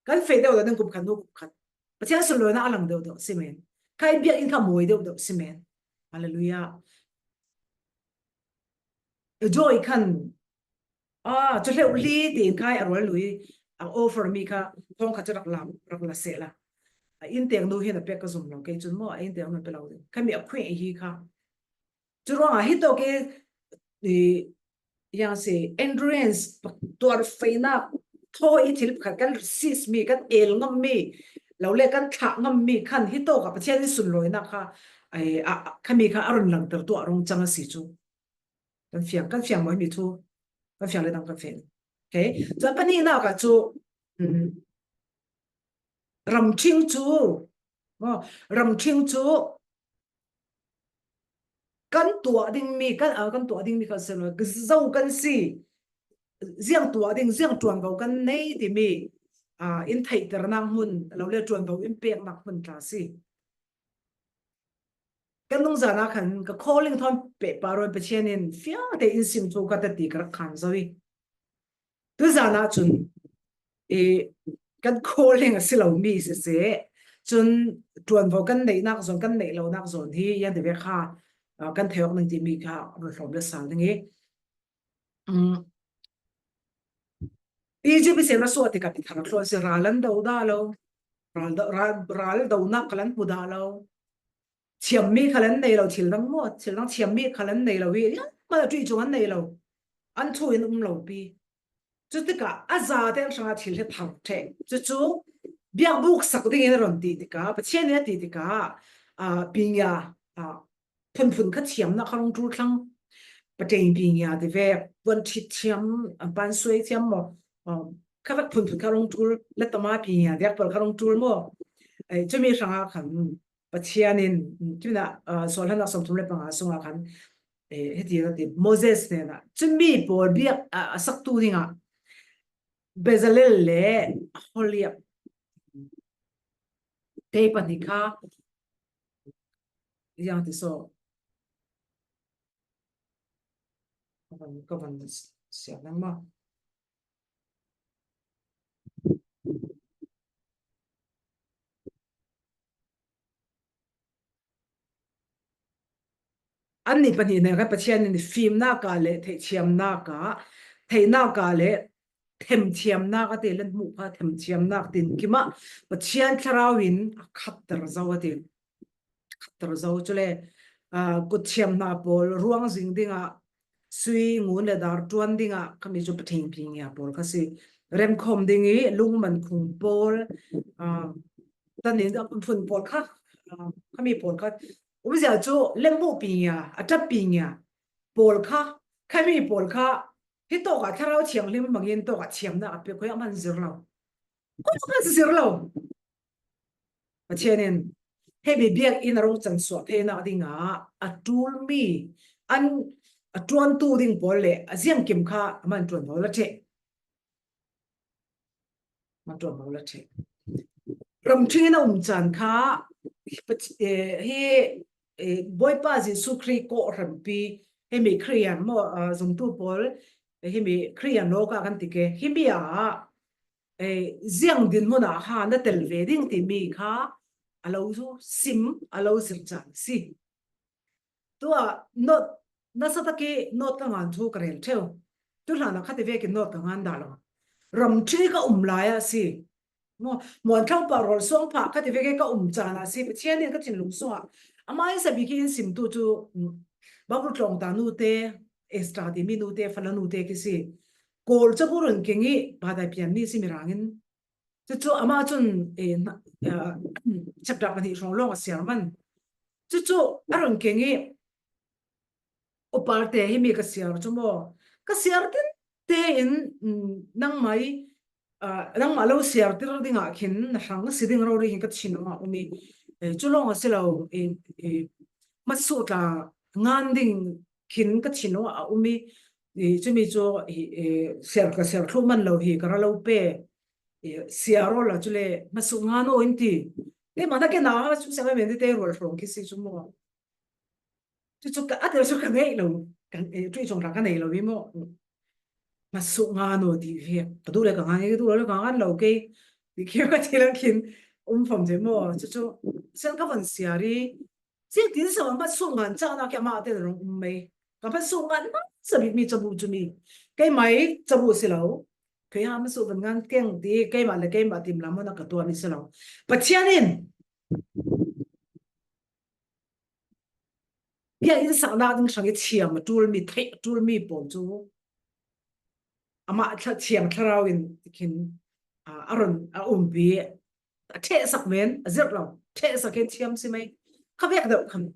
Kan fei deuh deuh ding kum khat nu kum khat. Pathian sunlawina a lang deuh deuh si men. Kha i biak in kha mawi deuh deuh si men. Hallelujah. Joy khan, ah, chu hleuh hli ti in kha a rual lui, a offer mi kha, thong kha chu rak la, rak la seh la. A intek nu hin a pek ka zum lo kei chun maw, a intek nu pe lo ding. Kha mi a khwih hi kha. Chu ruangah hi tawk i, i, yang si, endurance, tuar feina, thaw i thil khat kan resist mi, kan el ngam mi, lo le kan thlah ngam mi khan hi tawk a Pathian i sunlawina kha, ai, a, a, kha mi kha a run lang ter tu a rung chang a si chu. Kan fiang, kan fiang maw mi thu. Kan fiang le dang kan fiang. Okay. Chuan pani na ka chu, mm, ram thing chu, oh, ram thing chu kan tuah ding mi, kan, ah, kan tuah ding mi kan se lo, zo kan si. Ziang tuah ding, ziang tuan vo kan nei ti mi, ah, in theih ter nak hmun, lo le tuan vo in pek nak hmun tla si. Kan lungzana khan ka calling thawn peh pa rawn Pathian in fiang te in sim thu ka ta ti ka rak khan zo i. Tu zana chun i kan calling a si lo mi se se. Chun tuan vo kan neih nak zawn, kan neih lo nak zawn hi yan te ve kha, ah, kan thei awk ning ti mi kha rawn hlawm le sang ding i. Um, Egypt i sem ra suah ti ka pi thar thlawn si ral an do da lo. Ral do, ral, ral do nak ka lan hmu da lo. Thiam mi kha lan nei lo, thil dang maw, thil dang thiam mi kha lan nei lo hi, ya, ma tui chung an nei lo. An thu in um lo pi. Chu tika a za te an hrang a thil he thar the. Chu chu biak buk sak ding in a rawn ti tika, Pathian in a ti tika, a, pi nia, a, phun phun kha thiamna kha rawng tul thlang. Pateng pi nia ti ve, puan thit thiam, a, pan suai thiam maw, a, kha vek phun phun kha rawng tul, la tama pi nia diak pal kha rawng tul maw. Ei, chu mi hrang a khan, Pathian in, mm, kimina, ah, Sual hlan a sawmthum le panga sunga khan, eh, heti a ti, Moses nena, chumi pawl biak, ah, a saktu dinga, Bezalel le Aholiab te pahnih kha, yang ti saw, ka van, ka van siam nang ma. An ni pahnih nen kha Pathian in fimnaka le theihthiamnaka, theihnaka le themthiamnaka te lan hmuh kha themthiamnak tin kima Pathian thlarau in a khatter zo a ti. Khatter zo chu le, ah, kutthiam hna pawl ruang zing dinga, sui ngun le dar tuan dinga, khami chu pathing pi nia pawl kha si. Remkhawm ding i lungman khung pawl, ah, tanin a phun phun pawl kha, ah, khami pawl kha. Umzia chu lembu pi nia, a tap pi nia pawl kha, khami pawl kha, hi tawka thlarau thianghlim hmangin tawka thiamna a pe khoi a man zir lo. Kawngah zir lo. Pathian in hemi biak in a rawng chan suah theihna dingah a tul mi an a tuantu ding pawl le a ziangkim kha a man tuan lo la ṭheh. Man tuan lo la ṭheh. Ramṭhingin a um chan kha, eh, hi, eh, Bawipa Jesu Khrih kawhhranpi, hemi Khristian maw, ah, zumtu pawl, eh, hemi Khristian lawka kan ti ke, himi ah, eh, ziang dinhmunah ha na tel ve ding timi kha a lo sim, a lo zir chan si. Tua note, nasa taki note ka ngan thu ka rel theu. Tu hlana khati vekin note ka ngan dah lo. Ramṭhi ka um lai a si. Maw, muan thlang pah rawl suang phah khati veke ka um chan a si. Pathian in ka thinlung sungah. Ama in sabi khi in sim tu chu, mm, Babul tlawng ta nu te, Estra timi nu te, Fala nu te khi si. Kawl chabu run keng i, Padai pian ni si mi rangin. Chu chu ama chun, eh, na, eh, chapter pahnih hrawng lawng a siar man. Chu chu a rawn keng i, upa te himi ka siar chu maw? Ka siar tin te in, mm, nangmai, ah, nangmah lo siar tir dingah khin na hrang si ding rori hin ka thinlungah um i, eh, chu lawng a si lo, eh, eh, hmasuh tla ngan ding khin ka thinlungah a um i, eh, chumi chu, eh, eh, siar ka siar thluh man lo hi ka ra lo pe. I, siar awla chu le, hmasuh ngan aw in ti. Keimahna kena, chu siam em ti te rual hrawng khi si chu maw. Chu chu ka, a tel chu ka ngei lo. Ka, eh, tui chawng ka nei lo hi maw. Hmat suk ngan aw ti hi. Ka duh le ka ngan, ka duh le ka ngan lo kei. Ti khi ka ti lang khin um fam te maw. Chu chu. Sen ka van siar i. Ziang tin sa hmat suk ngan chak na kia ma te rong um mai. Ka hmat suk ngan ma sa bik mi chabu chu mi. Kei mai chabu si lo. Kei ha hmat suk van ngan keng ti, kei ma le kei ma tim lam na ka tua mi si lo. Pathian in. Bia in sak na ding sang i thiam a tul mi, thei a tul mi pom chu. Ama thla thiam thlarau in khin, a, a ron, a um bi, a theh sak men, a zir lo, theh sak in thiam si mai. Ka vek deuh khan.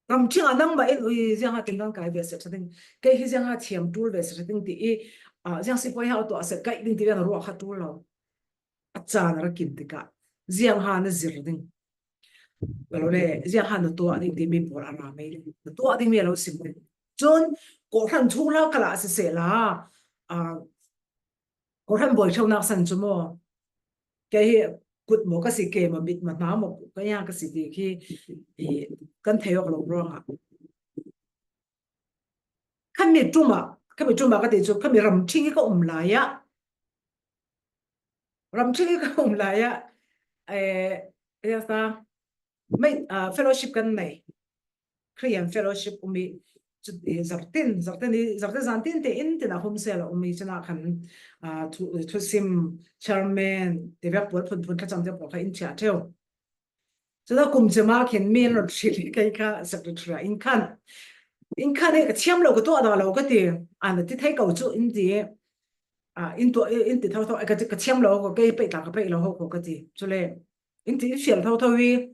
Ram thing a nang ba in ui, ziang ha tin nang kai ve se tha ding. Kei hi ziang ha thiam tul ve se tha ding ti i, a, ziang si poi ha to a se kai ding ti ve na ruak ha tul lo. A chan a ra kim ti ka. Ziang ha na zir ding. Ka lo le, ziang ha na tua ding ti mi por a ra mai ding. Na tua ding mi a lo sim ding. Chun, ko hran thu la ka la se se la. A, ko hran boi thau nak san chu maw. Kei hi kut maw ka si ke maw mit maw hna maw ka ya ka si ti khi i kan thei awk lo ruang a. Khami tuma, khami tuma ka ti chu, khami ram thing i ka um lai a. Ram thing i ka um lai a. Eh, ya sa, mai, ah, fellowship kan nei. Korean fellowship um i, chu, eh, zartin, zartin i, zartin zantin te in tin a hum sel a um i, chuna khan, ah, thu, thusim, chairman, ti vek pual phun phun ka cham te pual kha in chia theu. Chuna kum chema khin mi an rawt hrilh hi kei kha secretary in khan. In khan hi ka thiam lo ka tuah dah lo ka ti. An ti thei ko chu in ti. A, in tuah, in ti thau thau, ka, ka thiam lo ko, kei peih ta ka peih lo ho ko ka ti. Chule, in ti fial thau thau hi.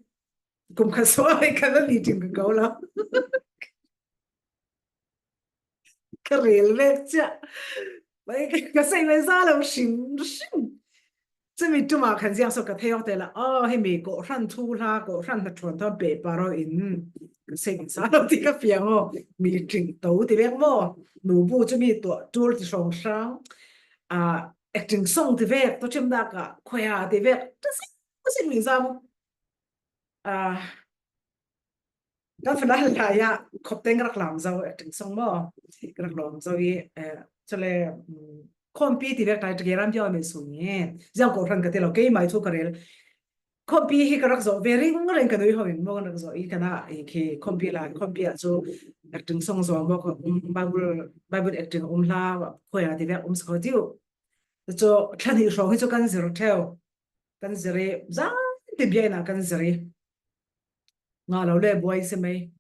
Kum kha so ai ka la ni ting ka ko lo. Ka rel vek chia. Mai ka, ka sei mai za lo hrim hrim. Chumi tuma khan ziang so ka thei awk te la. Oh, hi mi ko hran thu hla, ko hran hna thuan thon pe pa ro in. Ka sei mai za lo ti ka fiang aw. Mi ting to ti vek maw. Nu bu chumi tuah tul ti hrong hrang. A, acting song ti vek, to chim da ka, khoya ti vek. Ta sei, ta sei mi za maw. A, Kan fana lai a khop teng rak lam zo, acting song maw. Rak lam zo i, eh, chule, mm, khawmpi ti vek tai, tagi ram pio me sung in. Ziang ko hran ka ti lo, kei mai thu ka rel. Khawmpi hi ka rak zo, ve ring ring ka nui ho in maw kan rak zo i kana, i khi khawmpi lai, khawmpi a chu acting song zo maw, um, Bible, Bible acting um hla, khoya ti vek um sa kho tiu. Chu thlan hi hrawng hi chu kan zir theu. Kan zir i, zan ti bia ina kan zir i. Nga lo le buai si mai.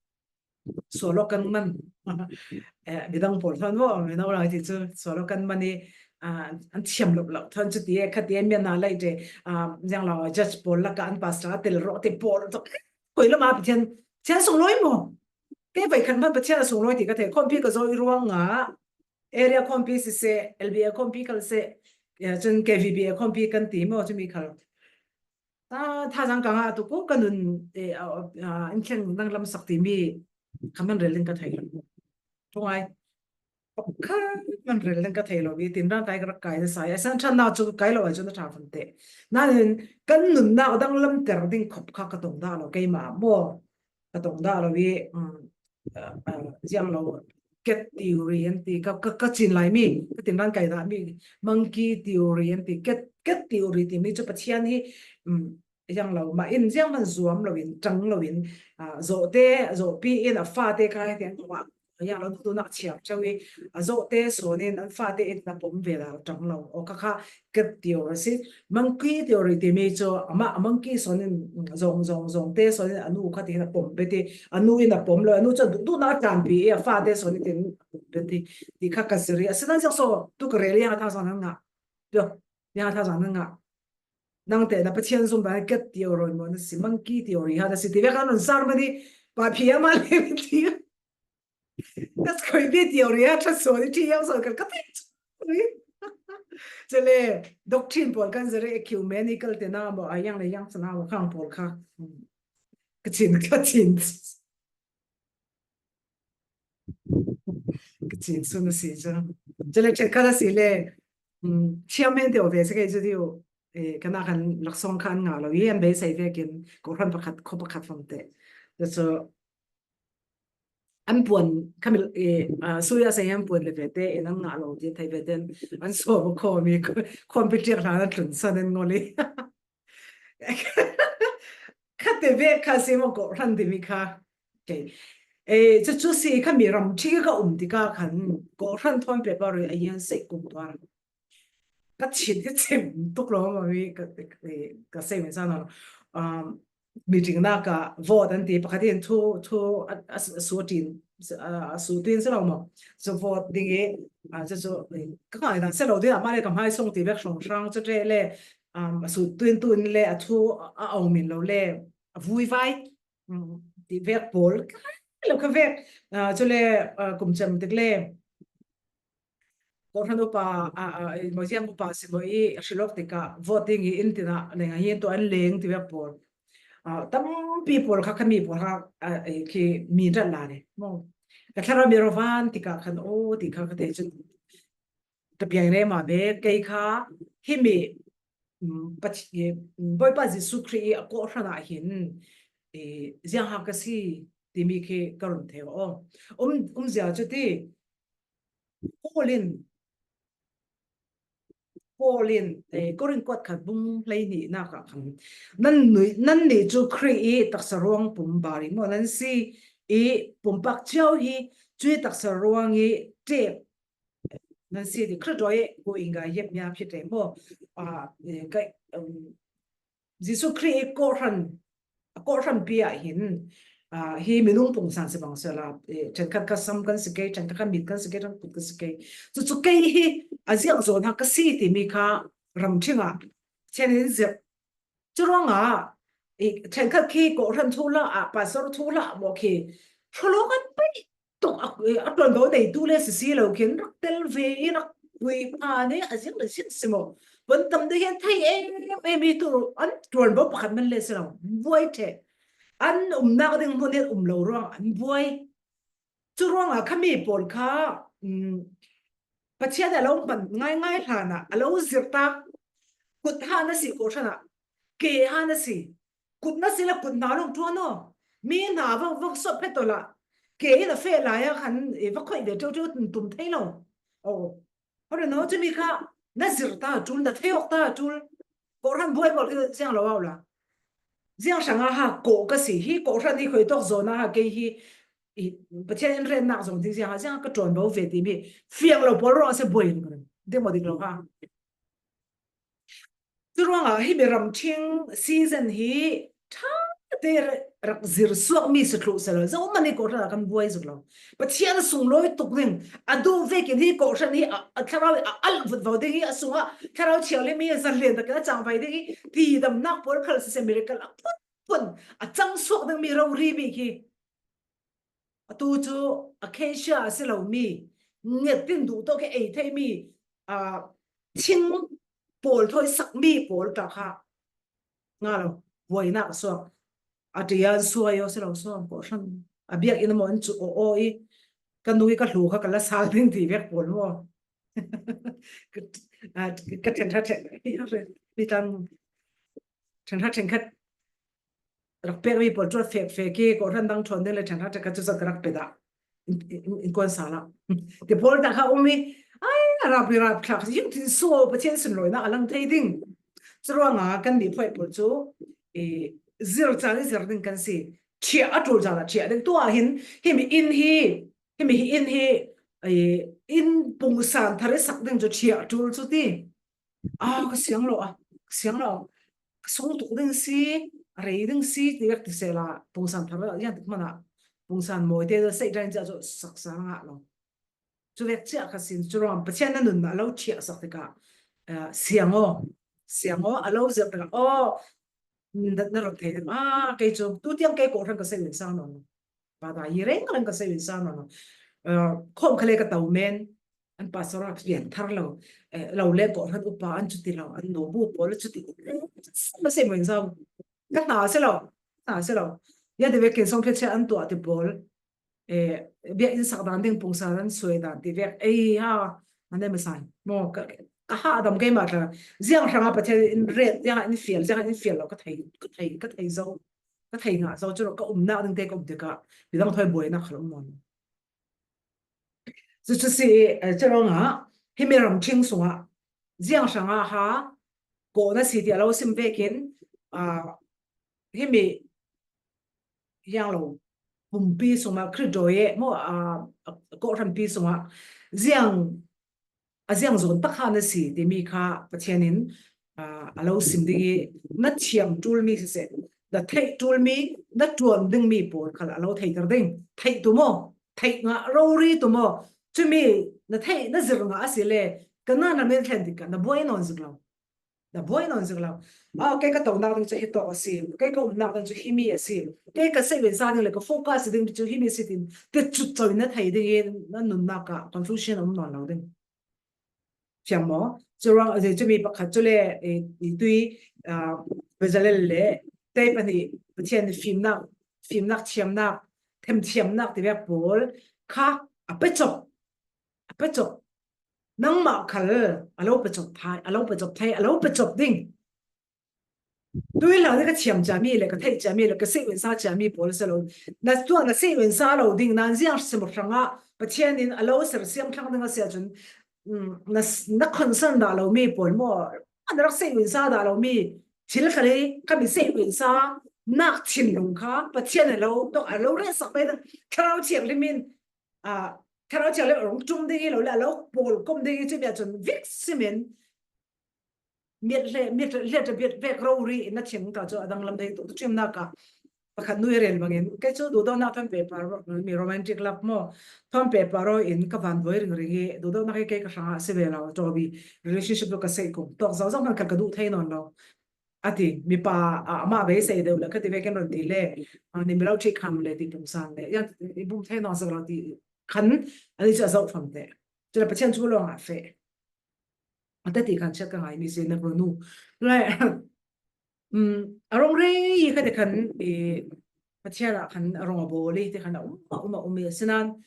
Sualo kan man. Eh, midang pawl than maw, mi no lai ti chu. Sualo kan man i, ah, an thiam lop lop than chu ti e, kha ti e, mi na lai te, ah, ziang lo, judge pawl laka an pastor a tel ro te pawl to. Koi lo ma Pathian, Pathian sung loi maw. Kei vai khan man Pathian a sung loi ti ka thei, khawmpi ka zo i ruang nga. Area khawmpi si se, L B A khawmpi kal se, eh, chun K V B A khawmpi kan ti maw, chumi khal. Ta, tha zang ka nga tu ko ka nun, eh, a, a, in thleng nang lam sak ti mi, ka man rel ding ka thei lo. Thungai. Ka man rel ding ka thei lo, i tin ran kai ka rak kai na sa, i san than na chu kai lo, ai chu na tha fam te. Na nin, kan nun na dang lam ter ding khop kha ka tong da lo, kei ma maw. Ka tong da lo, i, um, ah, ah, ziang lo, cat theory an ti, ka, ka, ka chin lai mi, ka tin ran kai da mi, monkey theory an ti, cat, cat theory ti mi chu Pathian hi, um, ziang lo, ma in ziang man zuam lo in, tang lo in, ah, zoh te, zoh pi in a fa te kai te an tong a, ziang lo tu nak chiam chau i, a zoh te so nin, an fa te in na pom ve la tang lo, o ka kha, cat theory si, monkey theory ti mi chu, ama, a monkey so nin, zong, zong, zong te so nin, a nu kha ti na pom ve ti, a nu in a pom lo, a nu chu du, du na tan pi, a fa te so nin tin, pom ve ti, ti kha ka zir i, a sinan ziang so, tu ka rel i a tha zang na nga. Pio, i a tha zang na nga. Nang te na Pathian zum ba cat theory maw na si, monkey theory ha na si, ti ve ka nun sar ma ni, pa phi ama le ti. Ka khoi bi theory a, tha so ni ti yang so ka, ka ti. Chule, doctrine pawl kan zir i ecumenical te na maw, a yang le yang sa na maw, khang pawl kha. Ka chin, ka chin. Ka chin sun a si chu. Chule, chet kha la si le, um, chairman te o ve se kei chu diu, eh, kana kan laksawng khan nga lo, i an be sai ve kin, ko hran pakhat, kho pakhat fam te. That's all. an puan kha mi, eh, ah, suya sa an puan le vete, in an ngah lo ti thei vete, an so ko mi ko, khawmpi tiak hlan an tlun san an ngol i. Khate ve kha si mo ko hran ti mi kha. Okay. Eh, chu chu si kha mi ram thi ka um ti ka khan ko hran thon pe ba ri a yan se kum tuar. Ka chin ka chem tuk lo ma mi ka, ka, ka sei me sa na lo. Um, meeting na ka vote an ti pakhat in thu, thu a, a, a su tin, a, a su tin se lo ma. So vote ding e, a, so, so, eh, ka ngai dan se lo ding a ma le ka mai song ti bek song sang so te le, um, a su tin tun le a thu a, a au min lo le, a vui vai. Um, ti vek pol, ka lo ka vek, a, so le, a, kum chem tik le. Ko hran upa, a, a, i mo ziang upa si mo i hrilok tika voting i in tina leng a hi to an leng ti vek pol. A, tampi pol kha kha mi pol kha, a, e, ki mi rat la le. Mo. Ka thara mi rovan tika khan o tika ka te chun. Ta piang ne ma be kei kha hi mi, mm, Pathian, mm, Bawipa Jesu Khrih i a ko hran a hin, e, ziang ha ka si ti mi khi ka run thei o. Um, um zia chu ti, Paul in, Paul in, eh, Korin kuat khat bung hlei ni na ka khan. Nan nui, nan ni chu Khrih i taksa ruang pum bari mo, nan si i pum pak chiau hi, chu i taksa ruang i tep. Nan si di Khrih doi ko inga yep nya phi te mo. A, eh, ka, um, Jesu Khrih i ko hran, a ko hran pi a hin, a, hi minung pungsan se bang se la, e, chen khat ka sam kan se kei, chen khat ka mit kan se kei, chen kut kan se kei. Chu chu kei hi, a ziak zon ha ka si ti mi kha ram thing a, chen in zep. Chu ruang a, e, chen khat khi ko hran thu la, a, pastor thu la, mo khi, thulok an pai, tuk a, a tuan bo nei tu le si si lo khin rak tel ve i rak pui pha ne a ziak le sin si mo. Bon tam de hian thei em em i tu an tuan bo pakhat man le si lo. Buai the. An um nak ding hmun hian um lo ruang an buai. Chu ruang a kha mi pawl kha, um, Pathian a lo hman ngai ngai hlan a, a lo zir ta. Kut ha na si ko hran a. Ke ha na si. Kut na si la kut hna lawng ṭuan aw. Mi hna vang vang sawt phet awla. Ke hi na feh lai a khan, e, va khawih ve ṭeu ṭeu tum thei lo. Aw. Hore no, chumi kha na zir ta ṭul, na thei awk ta ṭul. Kawhhran buai pawl khi ziang lo au la. Ziang hrang a ha kawh ka si hi, kawhhran hi khawi tawk zawn a ha kei hi, i, Pathian in ren nak zawng ding ziang a, ziang ka ṭuan bo ve ti mi. Fiang lo pawl rawng a se buai in ka ring. Ding maw dik lo ha. Chu ruangah hemi ramṭhing season hi ṭha te rak zir suak mi si thluh se lo. Zohmani kawhhranah kan buai zuk lo. Pathian a sunglawi tuk ding, a duh vekin hi kawhhran hi a, a thlarau a alh vut vo ding hi, a sungah thlarau thianghlim hi a zalen takin a changvai ding hi, tidamnak pawl khal siseh, miracle a phun phun a chang suak ding mi rori bik hi. A tu chu acacia a si lo mi, nget tin duh tawk hi ei thei mi, a, thing pawl thawi sak mi pawl ta kha nga lo, buaina a suak. A tia an suai aw si lo sawm kawhhran. A biak in a maw an chu aw aw i, ka nui ka hlu kha ka la sal ding ti vek pawl maw. Ka, a, ka ṭhen ṭha ṭhen, mi tan ṭhen ṭha ṭhen khat rak pek mi pawl chu a fek fek i kawhhran dang ṭhawn ding le ṭhen ṭha ṭhen khat chu zat ka rak pe dah. In, in, in kuan sa la. Ti pawl ta kha um i, ai, a rap i rap thlak, yung tin suo, Pathian sunlawina a lang thei ding. Churuanga kan mi phuai pawl chu, e, zir chang i zir ding kan si. Thiah a tul chang a thiah ding. Tua hin, hemi in hi, hemi hi in hi, e, in pungsan thar i sak ding chu thiah tul chu ti. A, ka siang lo a, ka siang lo. Ka sung tuk ding si, a rei ding si, ti vek ti se la, pungsan thar a, yang tik mana, pungsan mawi te, sei dan cia chu sak sa ngah lo. Chu vek chiah kha sin, chu ram Pathian na nunna lo thiah sak te ka, eh, siang aw, siang aw, a lo zir te ka, aw, na, na rawt thei ding. A, kei chu, tu tiang kei kawhhran ka sei min sang nawn lo. Bada i reng reng ka sei min sang nawn lo. Eh, khawm kha le ka tau men, an pastor a pian thar lo. Eh, lo le kawhhran upa an chuti lo, an nobu pawl a chuti. Ka sei min sang. Ka hna se lo, hna se lo. Ya de vekin song khe che an tua ti pawl. Eh, biak in sak dan ding pungsan an suai dan ti vek. Ei ha, an em san. Mo ka, ka ha dam kei ma tla. Ziang hranga Pathian in ret, ziang in fial, ziang in fial lo ka thei, ka thei, ka thei zo. Ka thei ngah zo chu ka um nak ding te ka um te ka. Midang thawi buaina kha lo um nawn. Cucu si, eh, curuangah himi ramṭhing sungah ziang hrangah ha kawh na si ti a lo sim vekin, ah, himi hiang lo pumpi sungah Khrih dawi e maw, ah, a kawhhranpi sungah ziang a ziang zawn tak kha na si timi kha Pathian in, ah, a lo sim ding i, na thiam ṭulmi siseh, na theih ṭulmi, na ṭuan dingmi pawl khal a lo theiter ding. Theih tu maw? Theih ngah rori tu maw? Cumi na theih, na zir ngah a si le, Kanaan ram in thlen dik kha na buai nawn zik lo. Na buai nawn zik lo. Ah, kei ka tonak ding cu hi tawk a si. Kei ka umnak ding cu himi a si. Kei ka seihvensa ding le ka focus ding cu himi a si tin, ti cut co in na thei ding i, na nunnak ah confusion a um nawn lo ding. Fiang maw? Curuang, eh, cumi pakhat cu le, eh, i tui, ah, Bezalel le tei pahnih Pathian fimnak, fimnak thiamnak, themthiamnak tivek pawl kha a pecop, a pecop. Nangmah khal a lo pecop thai, a lo pecop thai, a lo pecop ding. Tui hlah nih ka thiam ciami le, ka theih ciami le, ka seihvensa ciami pawl a si lo. Na tuah na seihvensa lo ding, nan ziang sim hrangah Pathian in a lo sersiam thlang ding a si ahcun, um, na, na concern dah lomi pawl maw? Na rak seihvensa dah lomi thil khal hi, khami seihvensa nak thinlung kha Pathian a lo, tok a lo retsak mai ding. Thlarau Thianghlim in, ah, Thlarau Thianghlim a rung ṭum ding hi lo le, a lo pawl kom ding hi cumi ahcun vik simin, miat hle, miat hle ta biat vek rori in na thiang ta cu a danglam dei tu, tu thiamnak ah pakhat nui rel bangin, kei cu duhdawtnak thawn pehpar mi romantic love maw, thawn pehpar in ka van voi ringring i, duhdawtnak hi kei ka hrangah a si ve lo, ṭawbi relationship tu ka seih kong tawk zau zau khan ka duh thei nawn lo. A ti, mipa, ah, amah beisei deuh le, ka ti vekin ron ti le, ah, ni mi lo ṭhih kham le ti pumsan le, yang i bum thei nawn sak lo ti khan, ani cu a zoh fam te. Cule Pathian cu lawng ah feh. A teti khan chiat ka ngai mi si na runu. Lai, um, a rong rei ka ti khan, eh, Pathian ah khan a rong a bawl i ti khan a um, a um, a um i. Asinan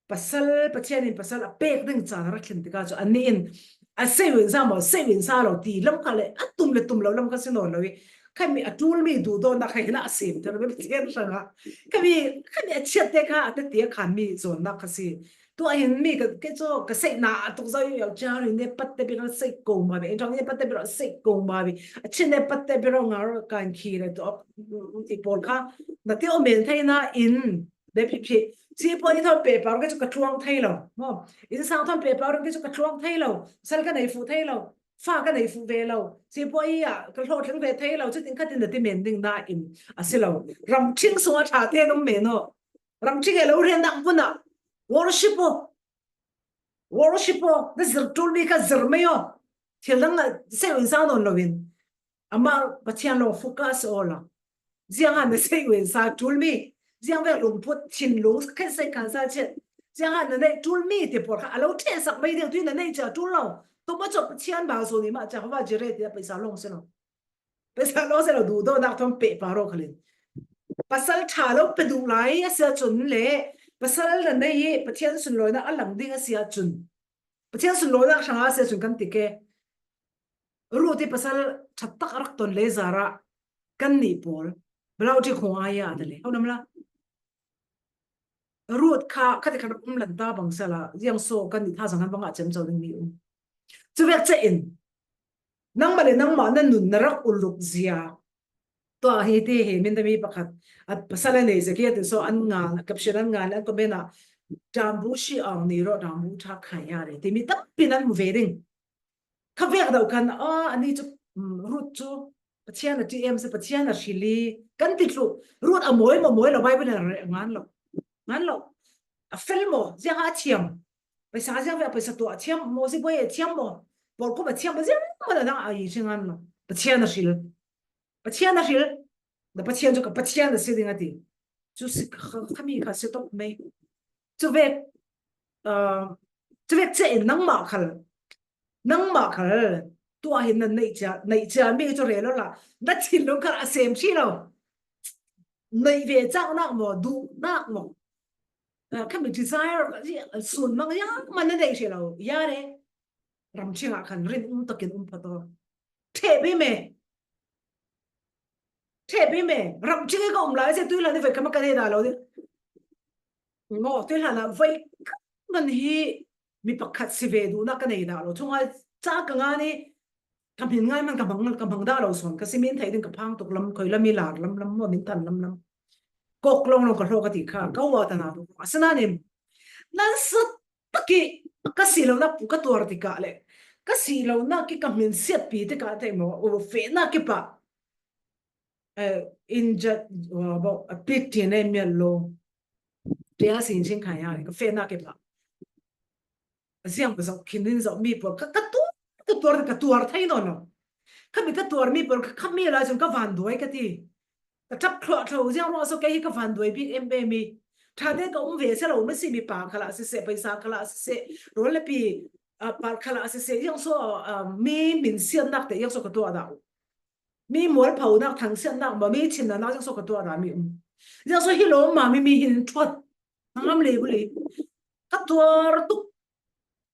pasal, Pathian in pasal a pek ding caan a rak thlin tikah cu anih in a seihvensa maw, seihvensa lo ti lam kha le a tum le tum lo lam kha si nawn lo i. Khami a ṭulmi duhdawtnak kha hin a semter mi Pathian hrangah. Khami, khami a chiat te kha a teti a khanmi zawnnak kha si. Tuah hin mi ka, kei cu ka seihna a tuk zau i, car in ne pat te bik a seih ko ma ve, in ṭang ne pat te bik a seih ko ma ve, a chin ne pat te bik a ngar kan khi le tuah, mm, ti pawl kha na ti awk men thei nain, de phiphi. Sipuai thawn pehpar kei cu ka tluang thei lo. Maw? Innsang thawn pehpar kei cu ka tluang thei lo. Sal ka nei fuh thei lo. Fa ka nei fuh ve lo. Sipuai ah ka hlawhtling ve thei lo. Cutin khatin na ti men ding nain a si lo. Ramṭhing sungah ṭha te an um men aw. Ramṭhing e lo riannak hmun ah worship aw. Worship aw. Na zir ṭulmi kha zir mai aw. Thil dang ah seihvensa nawn loin. Amah Pathian lawng focus aw la. Ziangah na seihvensa ṭulmi. Ziang vek lungput thinlung khen sei khan sa chiat. Ziangah na neih ṭulmi ti pawl kha a lo ṭhehsak mai ding tui na neih cia ṭul lo. Tumah cu Pathian bang zawn i mah cia Jehovah Jireh ti a paisa lawng si lo. Paisa lawng si lo duhdawtnak thawn pehpar aw khalin. Pasal ṭha lo pe duh lai a si ahcun le pasal na nei i Pathian sunlawinak a lang ding a si ahcun. Pathian sunlawinak hrangah a si ahcun kan ti ke. Ruth i pasal ṭha tak a rak ton lei zarah kannih pawl Bialamtli khawng ai ah a le. Ho nam la. Ruth kha, kha ti khan um lanta bang sala, ziang so kannih thazaang kan bang ah cem co ding mi um. Cu vek cein, nangmah le nangmah na nun na rak uluk zia. Tua hi ti hi, min dami pakhat, a pasal a nei zia kia ti so an ngal, caption an ngal, an comment ah, Dambu shi ang ni ro, dambu tha khai ya le, ti mi tampi nan mu ve ding. Kha vek deuh khan, ah, ani cu, um, Ruth cu Pathian a T M si, Pathian a hril i kan ti thluh. Ruth a mawi maw, mawi lo, Bible in a rel ngan lo. Ngan lo. A fel maw, ziang a thiam. Paisa ziang ve, paisa tuah a thiam maw, sipuai a thiam maw. Pawlkom a thiam maw, ziang maw na dang a i si ngan lo. Pathian a hril. Pathian a hril. Na Pathian cu ka Pathian a si ding a ti. Cu si, kha, khami kha si tok mei. Cu vek, ah, cu vek cein nangmah khal, nangmah khal, tuah hin na neih cia, neih cia mi cu rel aw la, na thinlung khal a sem ṭhi lo. Neih ve caknak maw, duhnak maw, ah, khami desire, sunmang ziang mah na neih hrih lo, ya le, ramṭhing ah khan rin um takin um phawt aw. Ṭheh bik me. Ṭheh bik me. Ramṭhing i ka um lai si, tuihlan i voi kha mah ka nei dah lo ding. Maw, tuihlan ah voi kha man hi mi pakhat si ve duhna ka nei dah lo. Chunga cha ka nga ni ka hmin ngai man ka hmang, ka hmang dah lo sawn ka si, min theih ding ka phang tuk lam, khoi lam i lar lam lam maw, min than lam lam. Kawk long long ka hlawk a ti kha, ka uatana tuk. Asinain nan sa taki ka si lo na pu ka tuar tikah le ka si lo na ki ka hmin siat pi tikah te maw, u feh na ki pa. Eh, in jat, uh, bo, a pit ti ne mial lo. Tia sin sin kha ya, ka feh na ki pa. A ziang pa zok khin in zok mi por ka, ka tu, ka tuar, ka tuar thei no no. Ka mi ka tuar mi por ka, ka mi la jong ka van duai ka ti. Ka tap thluah thlo ziang ruang so kei hi ka van duai bik em em mi. Tha de ka um ve se lo ma si mi pa khala si se, paisa khala si se, rual le pi, ah, par khala si se, ziang so, ah, mi min siat nak te ziang so ka tuah dah. Mi mual phau nak thang siat nak ma mi chin na nak ziang so ka tuah dah mi um. Ziang so hi lo ma mi mi hin thuat. Ngam le bu le. Ka tuar tuk.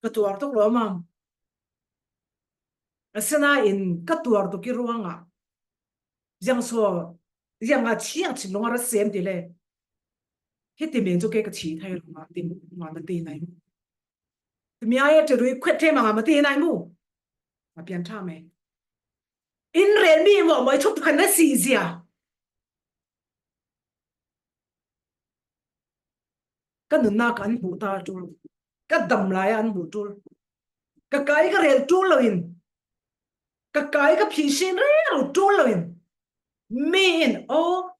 Ka tuar tuk lo mam. Asinain ka tuar tuk i ruang a. Ziang so, ziang a chiang chin long a ra sem ti le. Hi ti men chu ke ka chi thai lo ma ti ma ma ti nai. Ti mi ai ti rui khwet te ma ma ti nai mu. Ma pian tha me. In rel mi mo mo thu phan na si zia. Ka nunnak an hmuh ta tul. Ka dam lai an hmuh tul. Ka kai ka rel tul lo in. Ka kai ka phi sin rel tul lo in. Mi in, oh,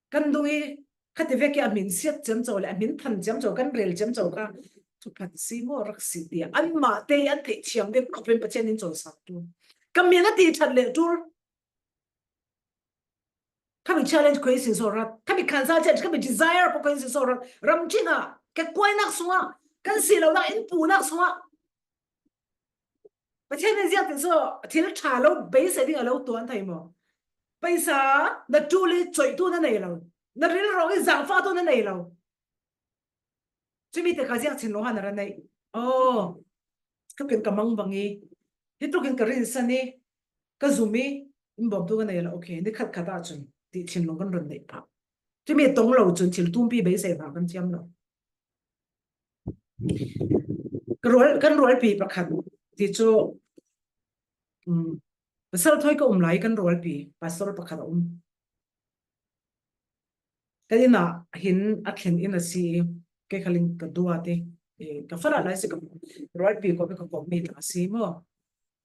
kan dung i, ka ti vek i a min siat chiam chaw le, a min than chiam chaw, kan rel chiam chaw ka. Thu phan si maw rak si tia. An mah te, an theih chiam ding, ka pen Pathian in chaw sa tul. Ka min a ti that le tul. Ka mi challenge khoi sin so rat. Ka mi khansa challenge, ka mi desire pa khoi sin so rat. Ram china, ka kuai nak sunga, kan si lo nak in pu nak sunga. Pathian in ziak tin so, thil tha lo, beisei ding a lo tuan thai mo. Paisa, na tu li choi tu na nei lo. Na ril rong i zang fa tu na nei lo. Chumi te ka ziak chin lo han ra nei. Oh, ka ken ka mang bang i. Hi tu ken ka rin sa ni. Ka zum i. In bom tu ka nei lo. Okay, ni khat khat a chun. Ti chin lo kan ron nei pa. Chumi tong lo chun thil tum pi beisei pa kan chiam lo. Ka rual, kan rualpi pakhat ti chu, um, pasal thoi ka um lai kan rualpi, pastor pakhat a um. Ka ina hin a thlen in a si, ke khalin ka dua te, eh, ka fala lai si ka rualpi ko ka ko mi ta si mo.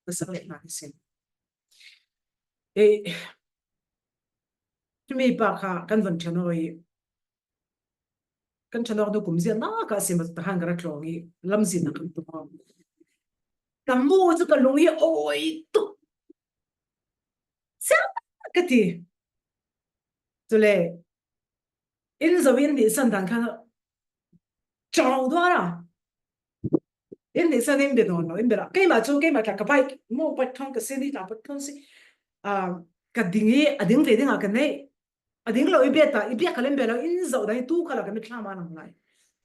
Pasal na si. Eh, mi pa kha kan von thano i Kan ṭhanawk nu kum ziah nak a si ma ta han ka ra tlawng i lamzinna kan tum a. Ka mu chu ka lung hi a awi tuk. Ziah ka ti. Chule, in zo in nih san dan khan chau duar a. In nih san in bia dawn lo, in bia la. Keimah chu, keimah tla ka bike, mobike thawng ka si ni, tla pat thawng si. Ah, ka ding i, a ding ve ding a ka nei. A ding lo i biak ta, i biak kha lem bia lo, in zoh dang i tu kha la ka mitthlam a lang lai.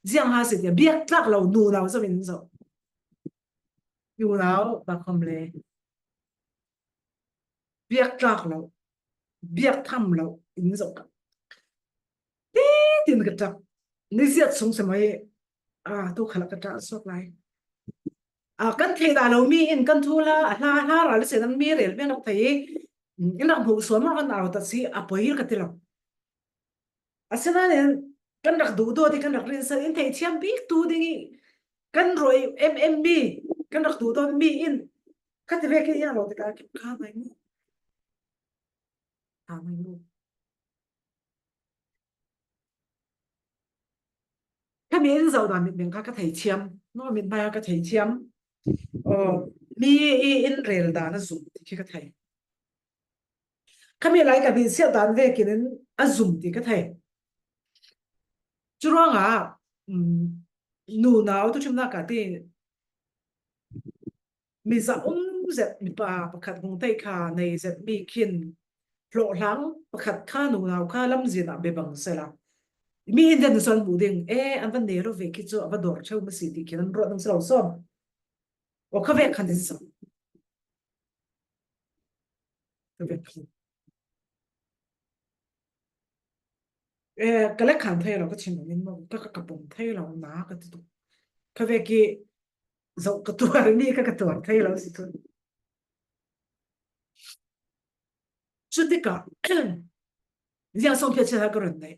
Ziang ha si tia, biak tlak lo, nunau zoh in zoh. Nunau, ba khom le. Biak tlak lo, biak tham lo, in zoh ka. Ti tin ka tak. Ni ziat sung se mai, a, tu kha la ka tak sok lai. A, kan thei da lo mi in kan thu la, a hla, hla ra le se nan mi rel ve nok thei. In rak hmuh sual mah kan au ta si, a poi hil ka ti lo. Asinain kan rak duhdaw ding, kan rak rinsan in theithiam bik tu ding i, kan ruai em em mi, kan rak duhdaw mi in, ka ti vek i a lo te ka kip kha ngai mu. Kha ngai mu. Ka mi in zoh dan mit beng kha ka theithiam, no mit mai a ka theithiam. Oh, mi i in rel dan a zum ti khi ka thei. Khami lai ka min siat dan vekin in a zum ti ka thei. Churuanga, um, nunau tu thimna ka ti mi za um zet mi pa pakhat hung tei kha nei zet mi khin hlawhhlang pakhat kha nunau kha lamzin a bebang sela. Mi in den suan bu ding, e, an van nei lo ve khi chu a va dor cheu ma si ti khin an ruat nang selo som. O kha vek khan din sa. Ka vek khan. Eh, ka lek khan thei lo, ka chin lo min mo, ka, ka, ka pom thei lo na, ka ti tu. Kha vek i zoh ka tuar ni kha ka tuar thei lo si tu. Chuti kha, ziang sawm phiat chiat kha ka run nei.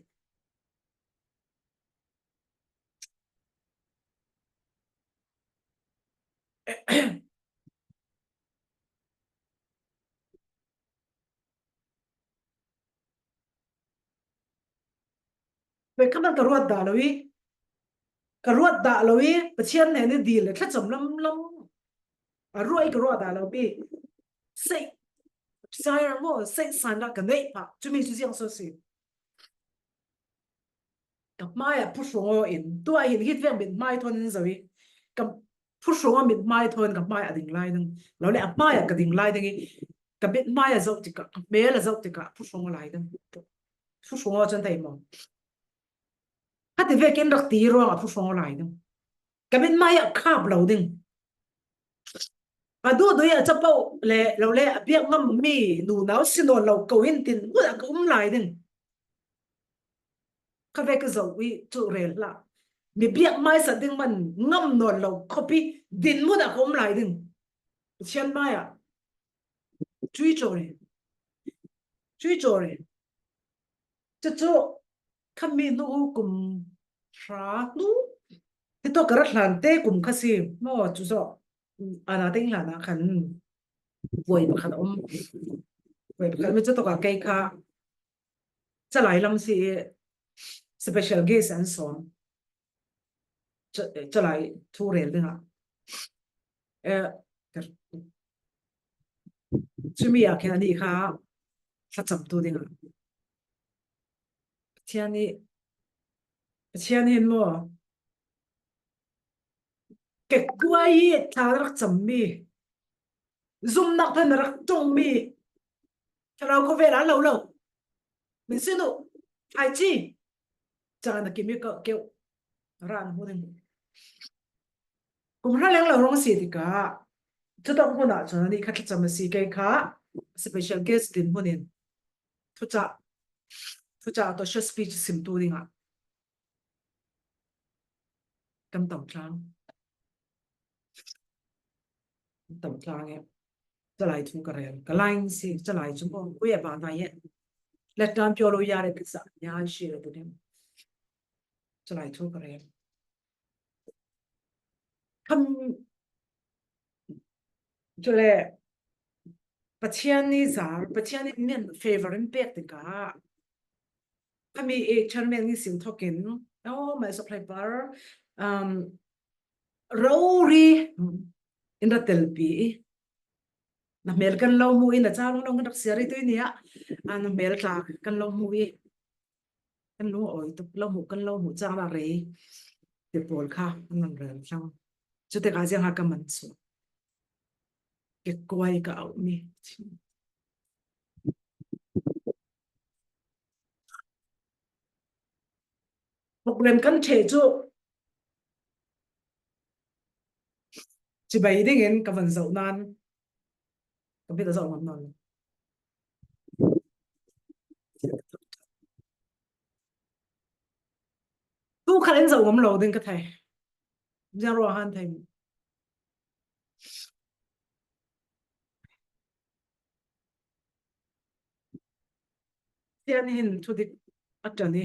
Ve kha man ka ruat dah lo i, ka ruat dah lo i, Pathian hnen i dil le thlacam lam lam. A ruat i ka ruat dah lo i. Sei, desire maw, sei san la ka nei pha. Chumi chu ziang so si. Ka hmai ah phuhrung aw in, tua hin hit vek mit hmai thawn in zo i. Ka phuhrung aw mit hmai thawn ka hmai a ding lai ding. Lo le a hmai ah ka ding lai ding i. Ka mit hmai a zo tikah, ka hmel a zo tikah, phuhrung aw lai ding. Phuhrung aw chan thei maw. Khati vekin rak ti ruang a phuhrung aw lai ding. Ka mit hmai ah khap lo ding. A duh duh i a chapo le, lo le, a biak ngam mi, nunau si nawn lo ko in tin, mut a ka um lai ding. Kha vek i zoh i chu rel hlah. Mi biak hmai sa ding man ngam nawn lo khop i din mut a ka um lai ding. Pathian hmai ah. Chui chaw re. Chui chaw re. Chu chu, kha mi nu kum hra nu. Hi tawh ka ra hlan te kum kha si. Maw chu zawh. Ana teng hlan ah khan. Buai pakhat a um. Buai pakhat mi chu tawk a kei kha. Chalai lam si i special guest an sawm. Cha-, chalai thu rel ding ah. Eh, chumi ah khen ani kha thlacam tu ding ah. Pathian i, Pathian in maw. Kekua i thla rak cam mi. Zumnak phan rak ṭong mi. Thlarau khawvel a lo lo. Min sin uh. Ai chi. Chan a kim i ka keu. Ran hmu ding. Kum hra leng lo rong si tikah. Chutak hmunah chuan ani kha thlacam a si kei kha. Special guest din hmunin. Thuchah. Thuchah tawh speech sim tu dingah. Kan tam tlang. Kan tam tlang e. Chalai thu ka rel. Ka line si chalai chu maw. Kuya ba na ye. Let down pure lo ya re kisa. Ya shi re tu ne. Chalai thu ka rel. Kham chule Pathian ni zar, Pathian ni men favor in pek tikah. Khami e chairman ni sin thokin. Oh, my supply bar. Um, rori in ra telpi. Na hmel kan lo hmu i, na cha long long kan rak siar i tu i nia. A na hmel tla kan lo hmu i. Kan lo awi tuk lo hmu, kan lo hmu chang la rei. Te pawl kha, an rawn rel thlang. Chute ka ziang ha ka man chu. Kekua i ka au ni. Problem kan theh chu. Chibai dingin ka van zoh nan. Ka bit a zoh ngam nawn lo. Tu khat in zoh ngam lo ding ka thei. Zero han thei. Tian hin thu dik a ṭan i.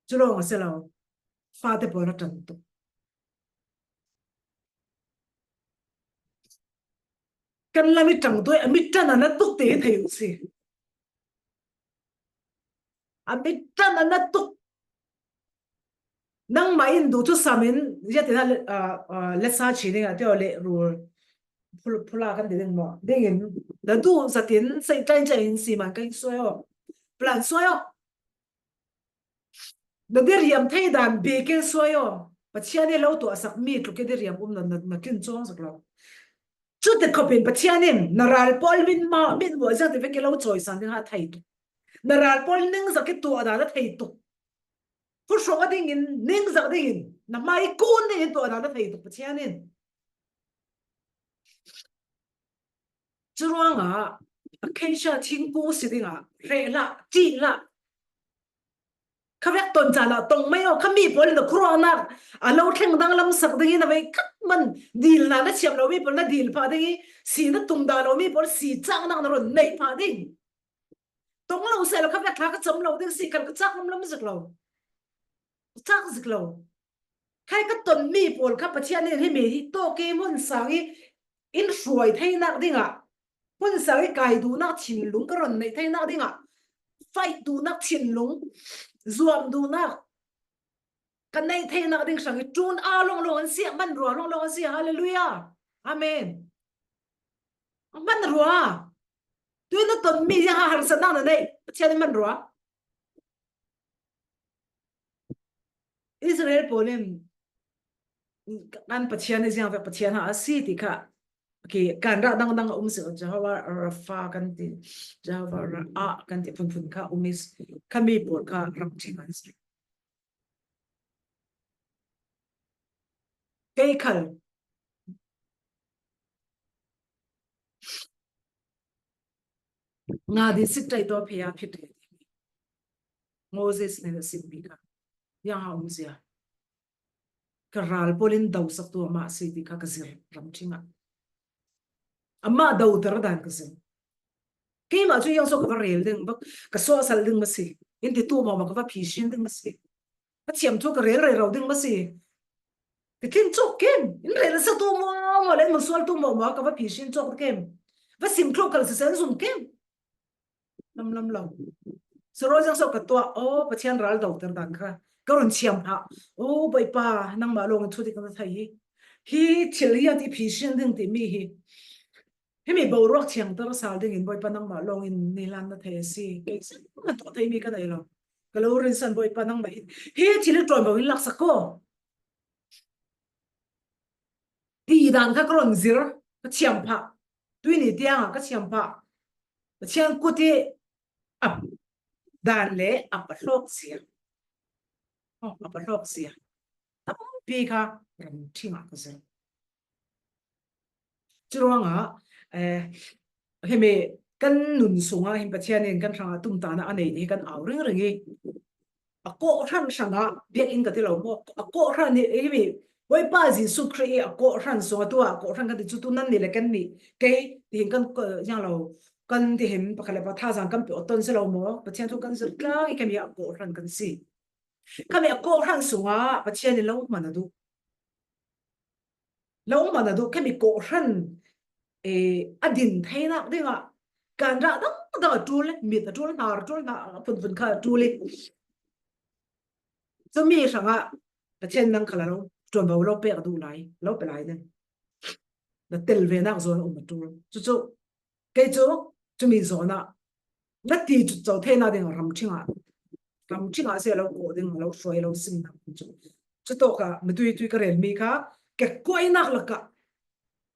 Chu lawng a se lo. Fate pawl a ṭan tuk. Kan lam i ṭang tuai, a mi ṭan a na tuk te hi thei u si. A mi ṭan a na tuk. Nangmah in duh chu samin, ziatin a le-, a, a, lesa chi ding a, teo le rul. Phul-, phula kan ti ding maw. Dingin, na duh zatin, sei tlai tlai in si man ka in suai aw. Plan suai aw. Na diriam thei dan bikin suai aw. Pathian i lo tuahsak mi tluk i diriam um na, na, na tlin chuang sak lo. Chute khawpin Pathian in na ral pawl min ma, min muah ziak ti vek i lo chawisan ding a thei tuk. Na ral pawl ningzak i tuah dan a thei tuk. Phuhrung a dingin, ningzak dingin, na hmai kun dingin tuah dan a thei tuk Pathian in. Churuangah, acacia thingkung si dingah, hreh lah, ṭih lah. Kha vek ton caan ah tong mai aw, kha mi pawl in a khuaruahnak a lo thleng danglam sak ding in a vei khat man dilna na thiam lo mi pawl na dil phah ding i, si na tung dah lo mi pawl si caknak na run neih phah ding. Tong lo seh lo kha vek thla ka cam lo ding si kal ka cak lam lam zik lo. Ka cak zik lo. Khai ka ton mi pawl kha Pathian in himi hi tawk i hmun sang i in hruai theinak dingah, hmun sang i kai duhnak thinlung ka ron neih theinak dingah, fight duhnak thinlung, zuam duhnak ka neih theinak ding hrang i tun a lawnglawng an si, a hmanrua lawnglawng an si. Halleluiah. Amen. A hmanrua. Tui na ton mi ziang a harsatnak na neih, Pathian in hmanrua. Israel pawl in kan Pathian hi ziang vek Pathian ha a si ti kha, okay, kan rah dangdang a um si, Jehovah Rapha kan ti, Jehovah Ra-, a kan ti phunphun kha um i, kha mi pawl kha ramṭhing an si. Kei khal nga di sik tai to phe a phit. Moses nih a simmi kha ziang a um zia. Ka ral pawl in dosak tu amah si ti kha ka zir ramṭhing ah. Amah doter dan ka zir. Keimah cu ziang so ka va rel ding, va, ka suahsal ding ma si. In ti tu maw ma ka va phihsin ding ma si. Ka thiam thu ka rel rero ding ma si. Ka thin cawk kem. In rel sa tu maw maw le in mun sual tu maw maw ka va phihsin cawk kem. Va sim thluh kal sisen zum kem. Lam lam lo. Suraw ziang so ka tuah, aw, Pathian ral doter dan kha ka run thiam hlah. Aw, Bawipa, nangmah lawng in thu dik na thei hi. Hi thil hi a ti phihsin ding ti mi hi. Himi boruak thiangter sal dingin Bawipa nangmah lawng in nilan na thei a si. Kei zong a tuah thei mi ka nei lo. Ka lo rinsan Bawipa nangmah in hi thil hi ṭuan bo in laksak ko. Ti dan kha ka ron zir, ka thiam phah. Tui ni tiang ah ka thiam phah. Pathian kut i ap dan le ap a hlawk zia. Oh, ap a hlawk zia. Tampi kha ramṭhing ah ka zir. Curuangah, eh, himi kan nun sungah hin Pathian in kan hrangah tumtahna a nei hi kan au ringring i, a kawhhran hrangah biakinn ka ti lo maw? A kawhhran hi, himi Bawipa Jesuh Khrih i a kawhhran sungah tu a kawhhran kan ti cu tu nannih le kannih, kei tihin kan, ziang lo, kan tihin pakhat le pakhat thazaang kan pe awt tawn si lo maw? Pathian thu kan zir tlang i kemi a kawhhran kan si. Kami a kawhhran sungah Pathian in lo hman a duh. Lo hman a duh, kami kawhhran, eh, a din theinak dingah kan rah dangdang a ṭul, mit a ṭul, hnar a ṭul, hna a phunphun kha a ṭul i. Cumi hrangah Pathian nang khal a lo ṭuanvo lo pek a duh lai, lo pe lai ding. Na tel venak zawn a um a ṭul. Cucu kei cu cumi zawnah na ti cut co theinak ding ramṭhing ah, ramṭhing ah si a lo kawh ding, a lo hruai, a lo simnak cu. Cutawk ah mitui tui ka relmi kha kekuainak lakah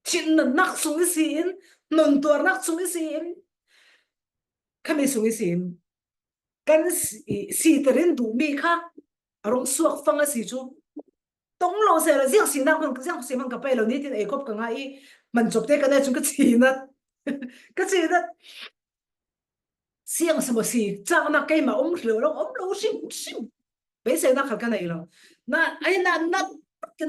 thinnatnak sung i si in, nuntuarnak sung i si in, khami sung i si in, kan si, siter in duhmi kha a rung suak fang a si cu. Tong lo seh la, ziang sinak hman, ziang si hman ka pei lo, nitin ei khop ka ngah i, hman cop te ka nei cun ka cinat. Ka cinat. Siang si maw si, caknak keimah um hrih lo, um lo hrim hrim. Beiseinak khal ka nei lo. Na, ai na, na,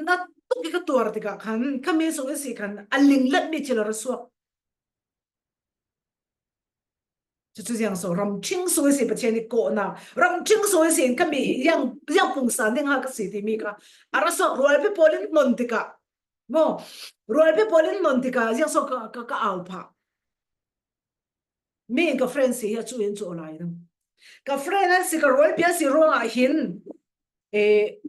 na tuk i ka tuar tikah khan, khami sung i si khan, a linglet mi thil a ra suak. Cucu ziang so, ramṭhing sung i si Pathian i kawhnak, ramṭhing sung i si in khami ziang, ziang pungsan ding ha ka si timi kha a ra suak rualpi pawl in hnon tikah, maw, rualpi pawl in hnon tikah ziang so ka, ka, ka au phah. Mi in ka friend si hi a cu in cu aw lai ding. Ka friend an si, ka rualpi an si ruangah hin, eh,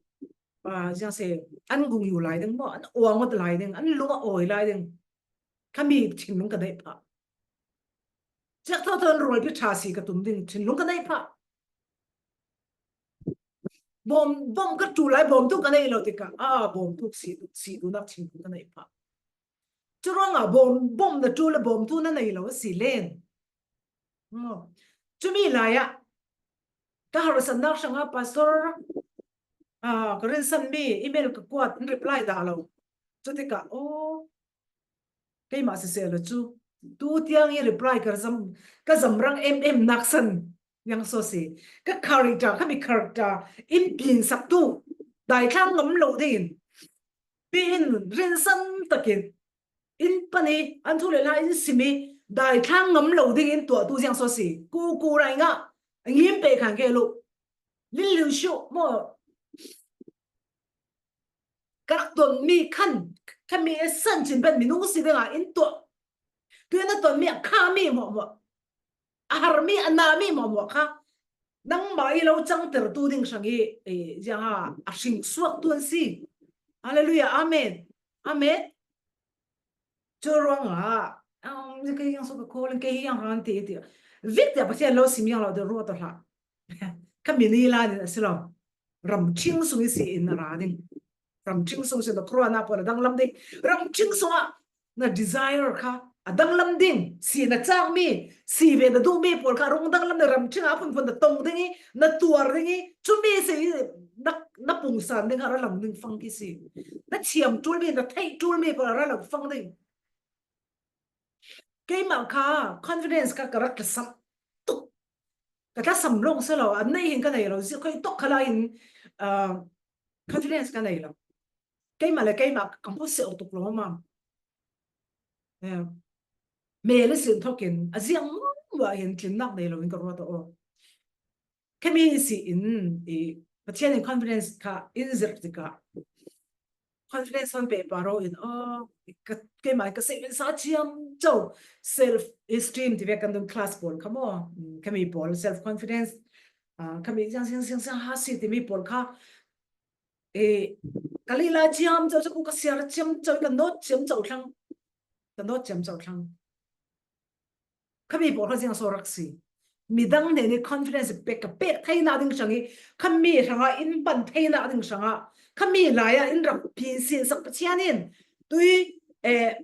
ah, ziang si, an gung yu lai ding maw, an uang ut lai ding, an lung a awi lai ding. Khami thinlung ka neih phah. Ciak thotho in rualpi ṭha si ka tum ding thinlung ka neih phah. Bawm, bawm ka ṭul lai, bawm tu ka neih lo tikah, a, bawm tu si, si duhnak thinlung ka neih phah. Curuangah bawm, bawm na ṭul le bawm tu na nei lo a si len. Aw. Cumi lai ah ka harsatnak hrangah pastor, ah, ka rinsanmi email ka kuat, an reply dah lo. Cutikah, aw, keimah siseh lo cu, tu tiang i reply ka zam, ka zamrang em em nak san. Ziang so si. Ka character, khami character in pinsaktu, daithlang ngam lo dingin, pi in rinsan takin in pan i, an thu le la in sim i, daithlang ngam lo dingin tuahtu ziang so si. Ku ku rai nga, ngim pe khan ke lo. Lil liu shu mo. Ka rak tuan mi khan, khami e san chin pen minung si ding a in tuah. Tu na tuan mi a kha mi mo mo. A har mi, a na mi mo mo kha. Nangmah i lo cangtertu ding sang i, e, ziang a, a hring suak tuan si. Hallelujah. Amen. Amen. Cu ruangah, um, kei yang so ka call, kei yang han ti ti. Vik dia Pathian lo sim yang lo de ruat hlah. Khami ni la ni a si lo. Ramṭhing sung i si in a ra ding. Ramṭhing sung si na khruana pawl a danglam ding. Ramṭhing sungah na desire kha a danglam ding. Si na cakmi, si ve na duhmi pawl kha rung danglam na ramṭhing a phunphun na tong ding i, na tuar ding i, cumi si i na, na pungsan ding kha ra lang ding fang ki si. Na thiam ṭulmi, na theih ṭulmi pawl a ra lang fang ding. Keimah kha confidence kha ka rak tlasam tuk. Ka tlasam lawng si lo, a nei hin ka nei lo, zi khoi tok kha la hin, ah, confidence ka nei lo. Keimah le keimah ka hmu seuh tuk lo ma. Eh, me le sin thokin, a ziang muah hin tlinnak nei lo in ka ruat aw. Khami si in, i, Pathian in confidence kha in zirh tikah, confidence hon pe paro in, oh, ka, keimah ka save in sa thiam co, self esteem ti ve kan dun class pawl kha maw, mm, khami pawl self confidence, ah, khami ziang, ziang, ziang, ziang ha si timi pawl kha, e, ka lila thiam co, cu ka siar thiam co, ka not thiam co thlang, ka not thiam co thlang. Khami pawl kha ziang so rak si. Midang nih nih confidence pek ka pek theinak ding sang i, khami hrangah in pan theinak ding sangah, khami lai ah in rak pinsin sak Pathian in, tui, eh,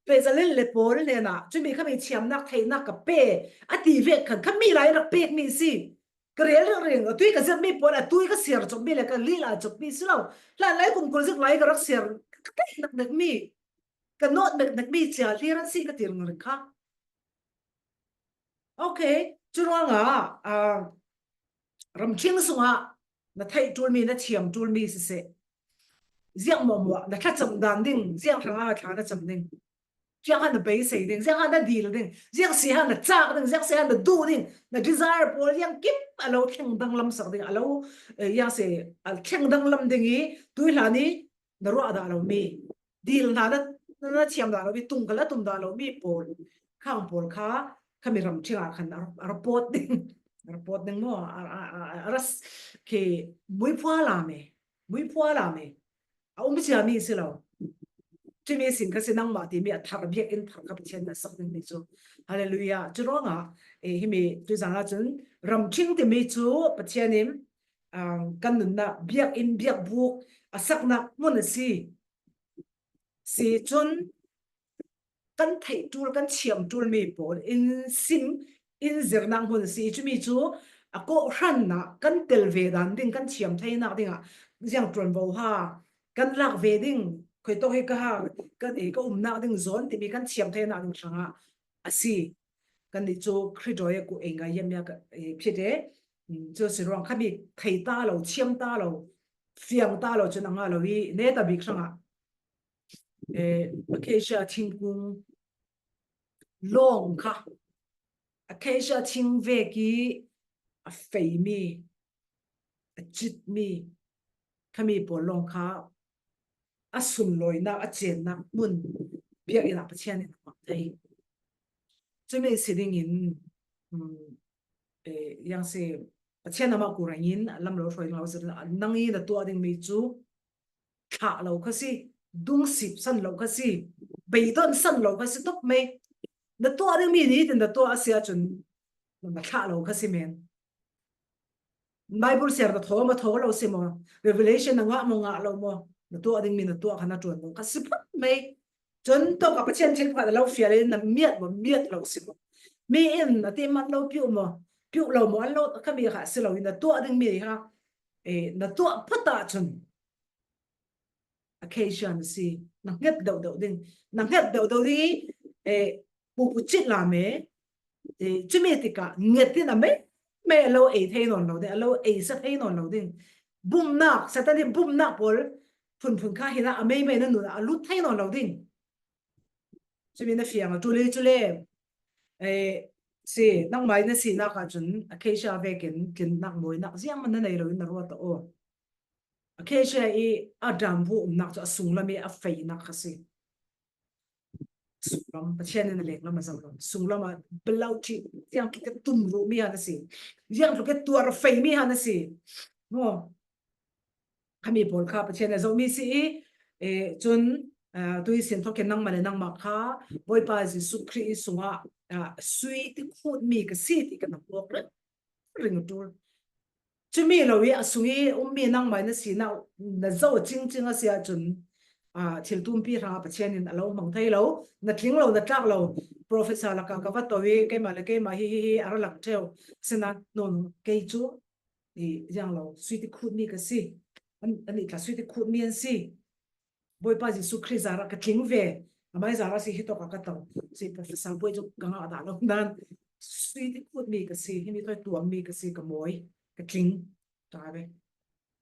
Bezalel le Paul hnenah, cumi khami thiamnak theihnak ka pe, a ti vek khan, khami lai in rak pekmi si. Ka rel ringring, a tui ka zirhmi pawl, a tui ka siar copmi le ka lila copmi si lo. Hlan lai kum kul zik lai ka rak siar, ka theih nak nekmi, ka not mek nekmi cia hlir an si ka ti ringring kha. Okay, cu ruangah, ah, ramṭhing sungah na theih ṭulmi, na thiam ṭulmi siseh, ziang muahmuah na thlacam dan ding, ziang hrangah thla na cam ding, ziang han na beisei ding, ziang han na dil ding, ziang si han na cak ding, ziang si han na duh ding, na desire pawl ziang kim a lo thleng danglam sak ding, a lo, eh, ziang si a thleng danglam ding i, tui hlan i na ruah dah lomi, dil hna na, na, na thiam dah lomi, tung kal a tum dah lomi pawl, khang pawl kha, khami ramṭhing ah khan a, a report ding, a report ding maw, a, a, a, a ras khi muiphua la me, muiphua la me, a um cia mi si lo. Cumi sin kha si nangmah timi a thar biakinn thar kha Pathian na sak ding mi cu. Hallelujah. Cu ruangah, eh, himi tuzan ah cun ramṭhing timi cu Pathian in, ah, kan nunnak biakinn biakbuk a saknak hmun a si. Si cun kan theih ṭul, kan thiam ṭulmi pawl in sim, in zirnak hmun a si. Cumi cu a kawhhran ah kan tel ve dan ding, kan thiam theinak dingah ziang ṭuanvo ha, kan lak ve ding, khoi tawk hi ka ha, kan, eh, ka umnak ding zawn timi kan thiam theinak ding hrangah a si. Kannih cu Khrih dawi a kuh ei ngai hiam ia ka, eh, phit e. Mm, cu si ruang khami thei ta lo, thiam ta lo, fiang ta lo cun a ngah lo i, neta bik hrangah, eh, acacia thingkung lawng kha, acacia thing vek i a feimi, a citmi, khami pawl lawng kha a sunlawinak, a cennak hmun biakinn ah Pathian in a hmang thei. Cumi si dingin, um, eh, ziang si, Pathian amah kurangin a lam lo hruai lo zir, nang i na tuah dingmi cu thlah lo kha si, dungsip san lo kha si, beidon san lo kha si tuk mai. Na tuah dingmi nitin na tuah a si ahcun na thlah lo kha si men. Bible siar na thaw maw, thaw lo si maw? Revelation na ngah maw, ngah lo maw? Na tuah dingmi na tuah kha na ṭuan lo kha si phut mai. Cun tawk ah Pathian thil pakhat a lo fial in na miat maw, miat lo si maw? Mi in a ti man lo piu maw, piu lo maw, an lo kha mi kha si lo in na tuah dingmi kha, eh, na tuah phut ahcun acacia na si, na hnget deuh deuh ding, na hnget deuh deuh ding i, eh, pupu cit la me, eh, cumi tikah nget in a me, mei a lo ei thei nawn lo ding, a lo ei sa thei nawn lo ding. Bumnak, Satan hi bumnak pawl phunphun kha hi na a mei mei na nun a lut thei nawn lo ding. Cumi na fiang a, tu le cu le, eh, si, nangmah i na sinak ah cun Acacia vekin tlinnak mawinak ziang man na nei lo in na ruat aw. Acacia i a dam bu umnak cu a sunglam i a feinak kha si. Sunglam, Pathian in a lenglam a zoh lo. Sunglam ah belau ṭi, ziang tluk ke tum ruh mi ha na si. Ziang tluk ke tuar fei mi ha na si. Maw? Khami pawl kha Pathian a zohmi si i, eh, cun, ah, tui sin thawkin nangmah le nangmah kha Bawipa Jesuh Khrih i sungah, ah, sui tikhutmi ka si ti kan puak ring, ring a ṭul. Cumi lo i a sung i ummi nangmah na sinak na zoh cingcing a si ahcun, ah, thil tumpi hrangah Pathian in a lo hmang thei lo, na tling lo, na tlak lo. Professor lakah ka va to i keimah le keimah hi, hi, hi a ra lang ṭheu. Sinain nun kei cu i ziang lo, sui tikhutmi ka si. An, an i tla sui tikhutmi an si. Bawipa Jesuh Khrih zarah ka tling ve. Amai zarah si hi tawk a ka to. Si Professor Bawi cu ka ngah dah lo nan. Sui tikhutmi ka si. Himi thawi tuammi ka si, ka mawi. Ka tling. Ta ve.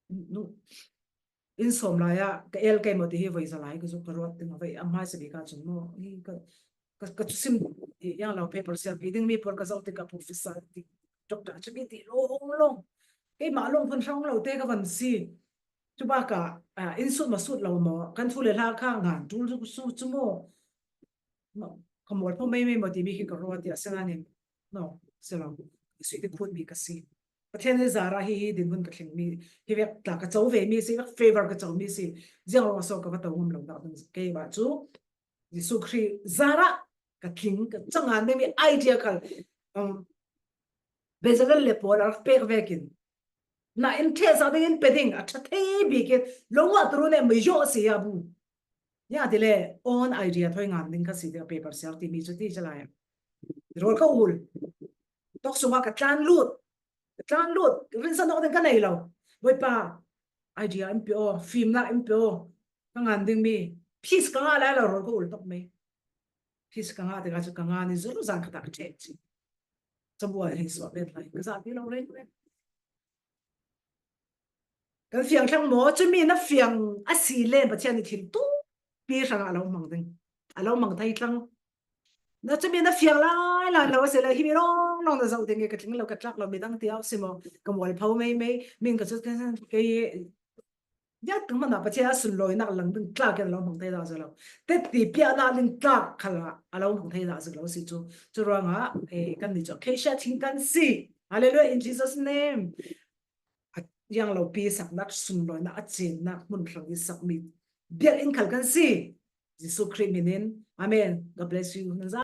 Nu. Inn sawm lai ah ka el kei maw ti hi voi za lai ka zuk ka ruat ding a vai a hmai sa bik ah cun maw. Hi ka, ka, ka cu sim i yang lo paper sial pi ding mi pawl ka zoh tikah professor ti doctor cu mi ti lawng lawng. Keimah lawng van hrang lo te ka van si. Cu bak ah, ah, inn sut ma sut lo maw? Kan thu le hla kha ngan tul cu, cu, cu maw? Maw, ka mual pho mei mei maw timi khi ka ruat tiah si ngan in. No, si lo. Sui tikhutmi ka si. Pathian i zarah hi, hi dinhmun ka thlingmi, hi vek tla ka co vemi si, vek favor ka comi si, ziang ruang so ka va to ngam lo nak ding kei bah cu Jesuh Khrih zarah ka tling, ka cangan dingmi idea khal, um, Bezalel le pawl a rak pek vekin na in ṭheh sa ding in pe ding a ṭha thei bik in lo ngah turu ne mei zawh si a bu. Ya ti le own idea thawi ngan ding kha si ding a paper sial timi cu ti ca lai. Rawl ka ul. Tok sungah ka tlan lut. Ka tlan lut. Rinsan awk ding ka nei lo. Bawipa, idea in pe aw, fimnak in pe aw. Ka ngan dingmi. Peace ka ngah lai lo, rawl ka ul tok mei. Peace ka ngah tikah cu ka ngan i zuruzan khatah ka ṭheh ci. Cabuai hei suah vet lai. Ka zah ti lo reng reng. Kan fiang thlang maw? Cumi na fiang a si le Pathian i thil tumpi hrangah a lo hmang ding. A lo hmang thei thlang. Na cumi na fiang lai lai lo a si le, himi lawng lawng na zoh ding i ka tling lo, ka tlak lo, midang ti a si maw? Ka mual pho mei mei, min ka cut kei, ya tungman ah Pathian a sunlawinak lang ding tlak in a lo hmang thei dah zik lo. Tetti piahnak ding tlak khal ah a lo hmang thei dah zik lo si cu. Cu ruangah, eh, kan ni cu Acacia thing kan si. Hallelujah, in Jesus' name. A yang lo pi saknak, sunlawinak, a cinnak hmun hrang i sakmi biakinn khal kan si. Jesuh Khrih min in. Amen. God bless you.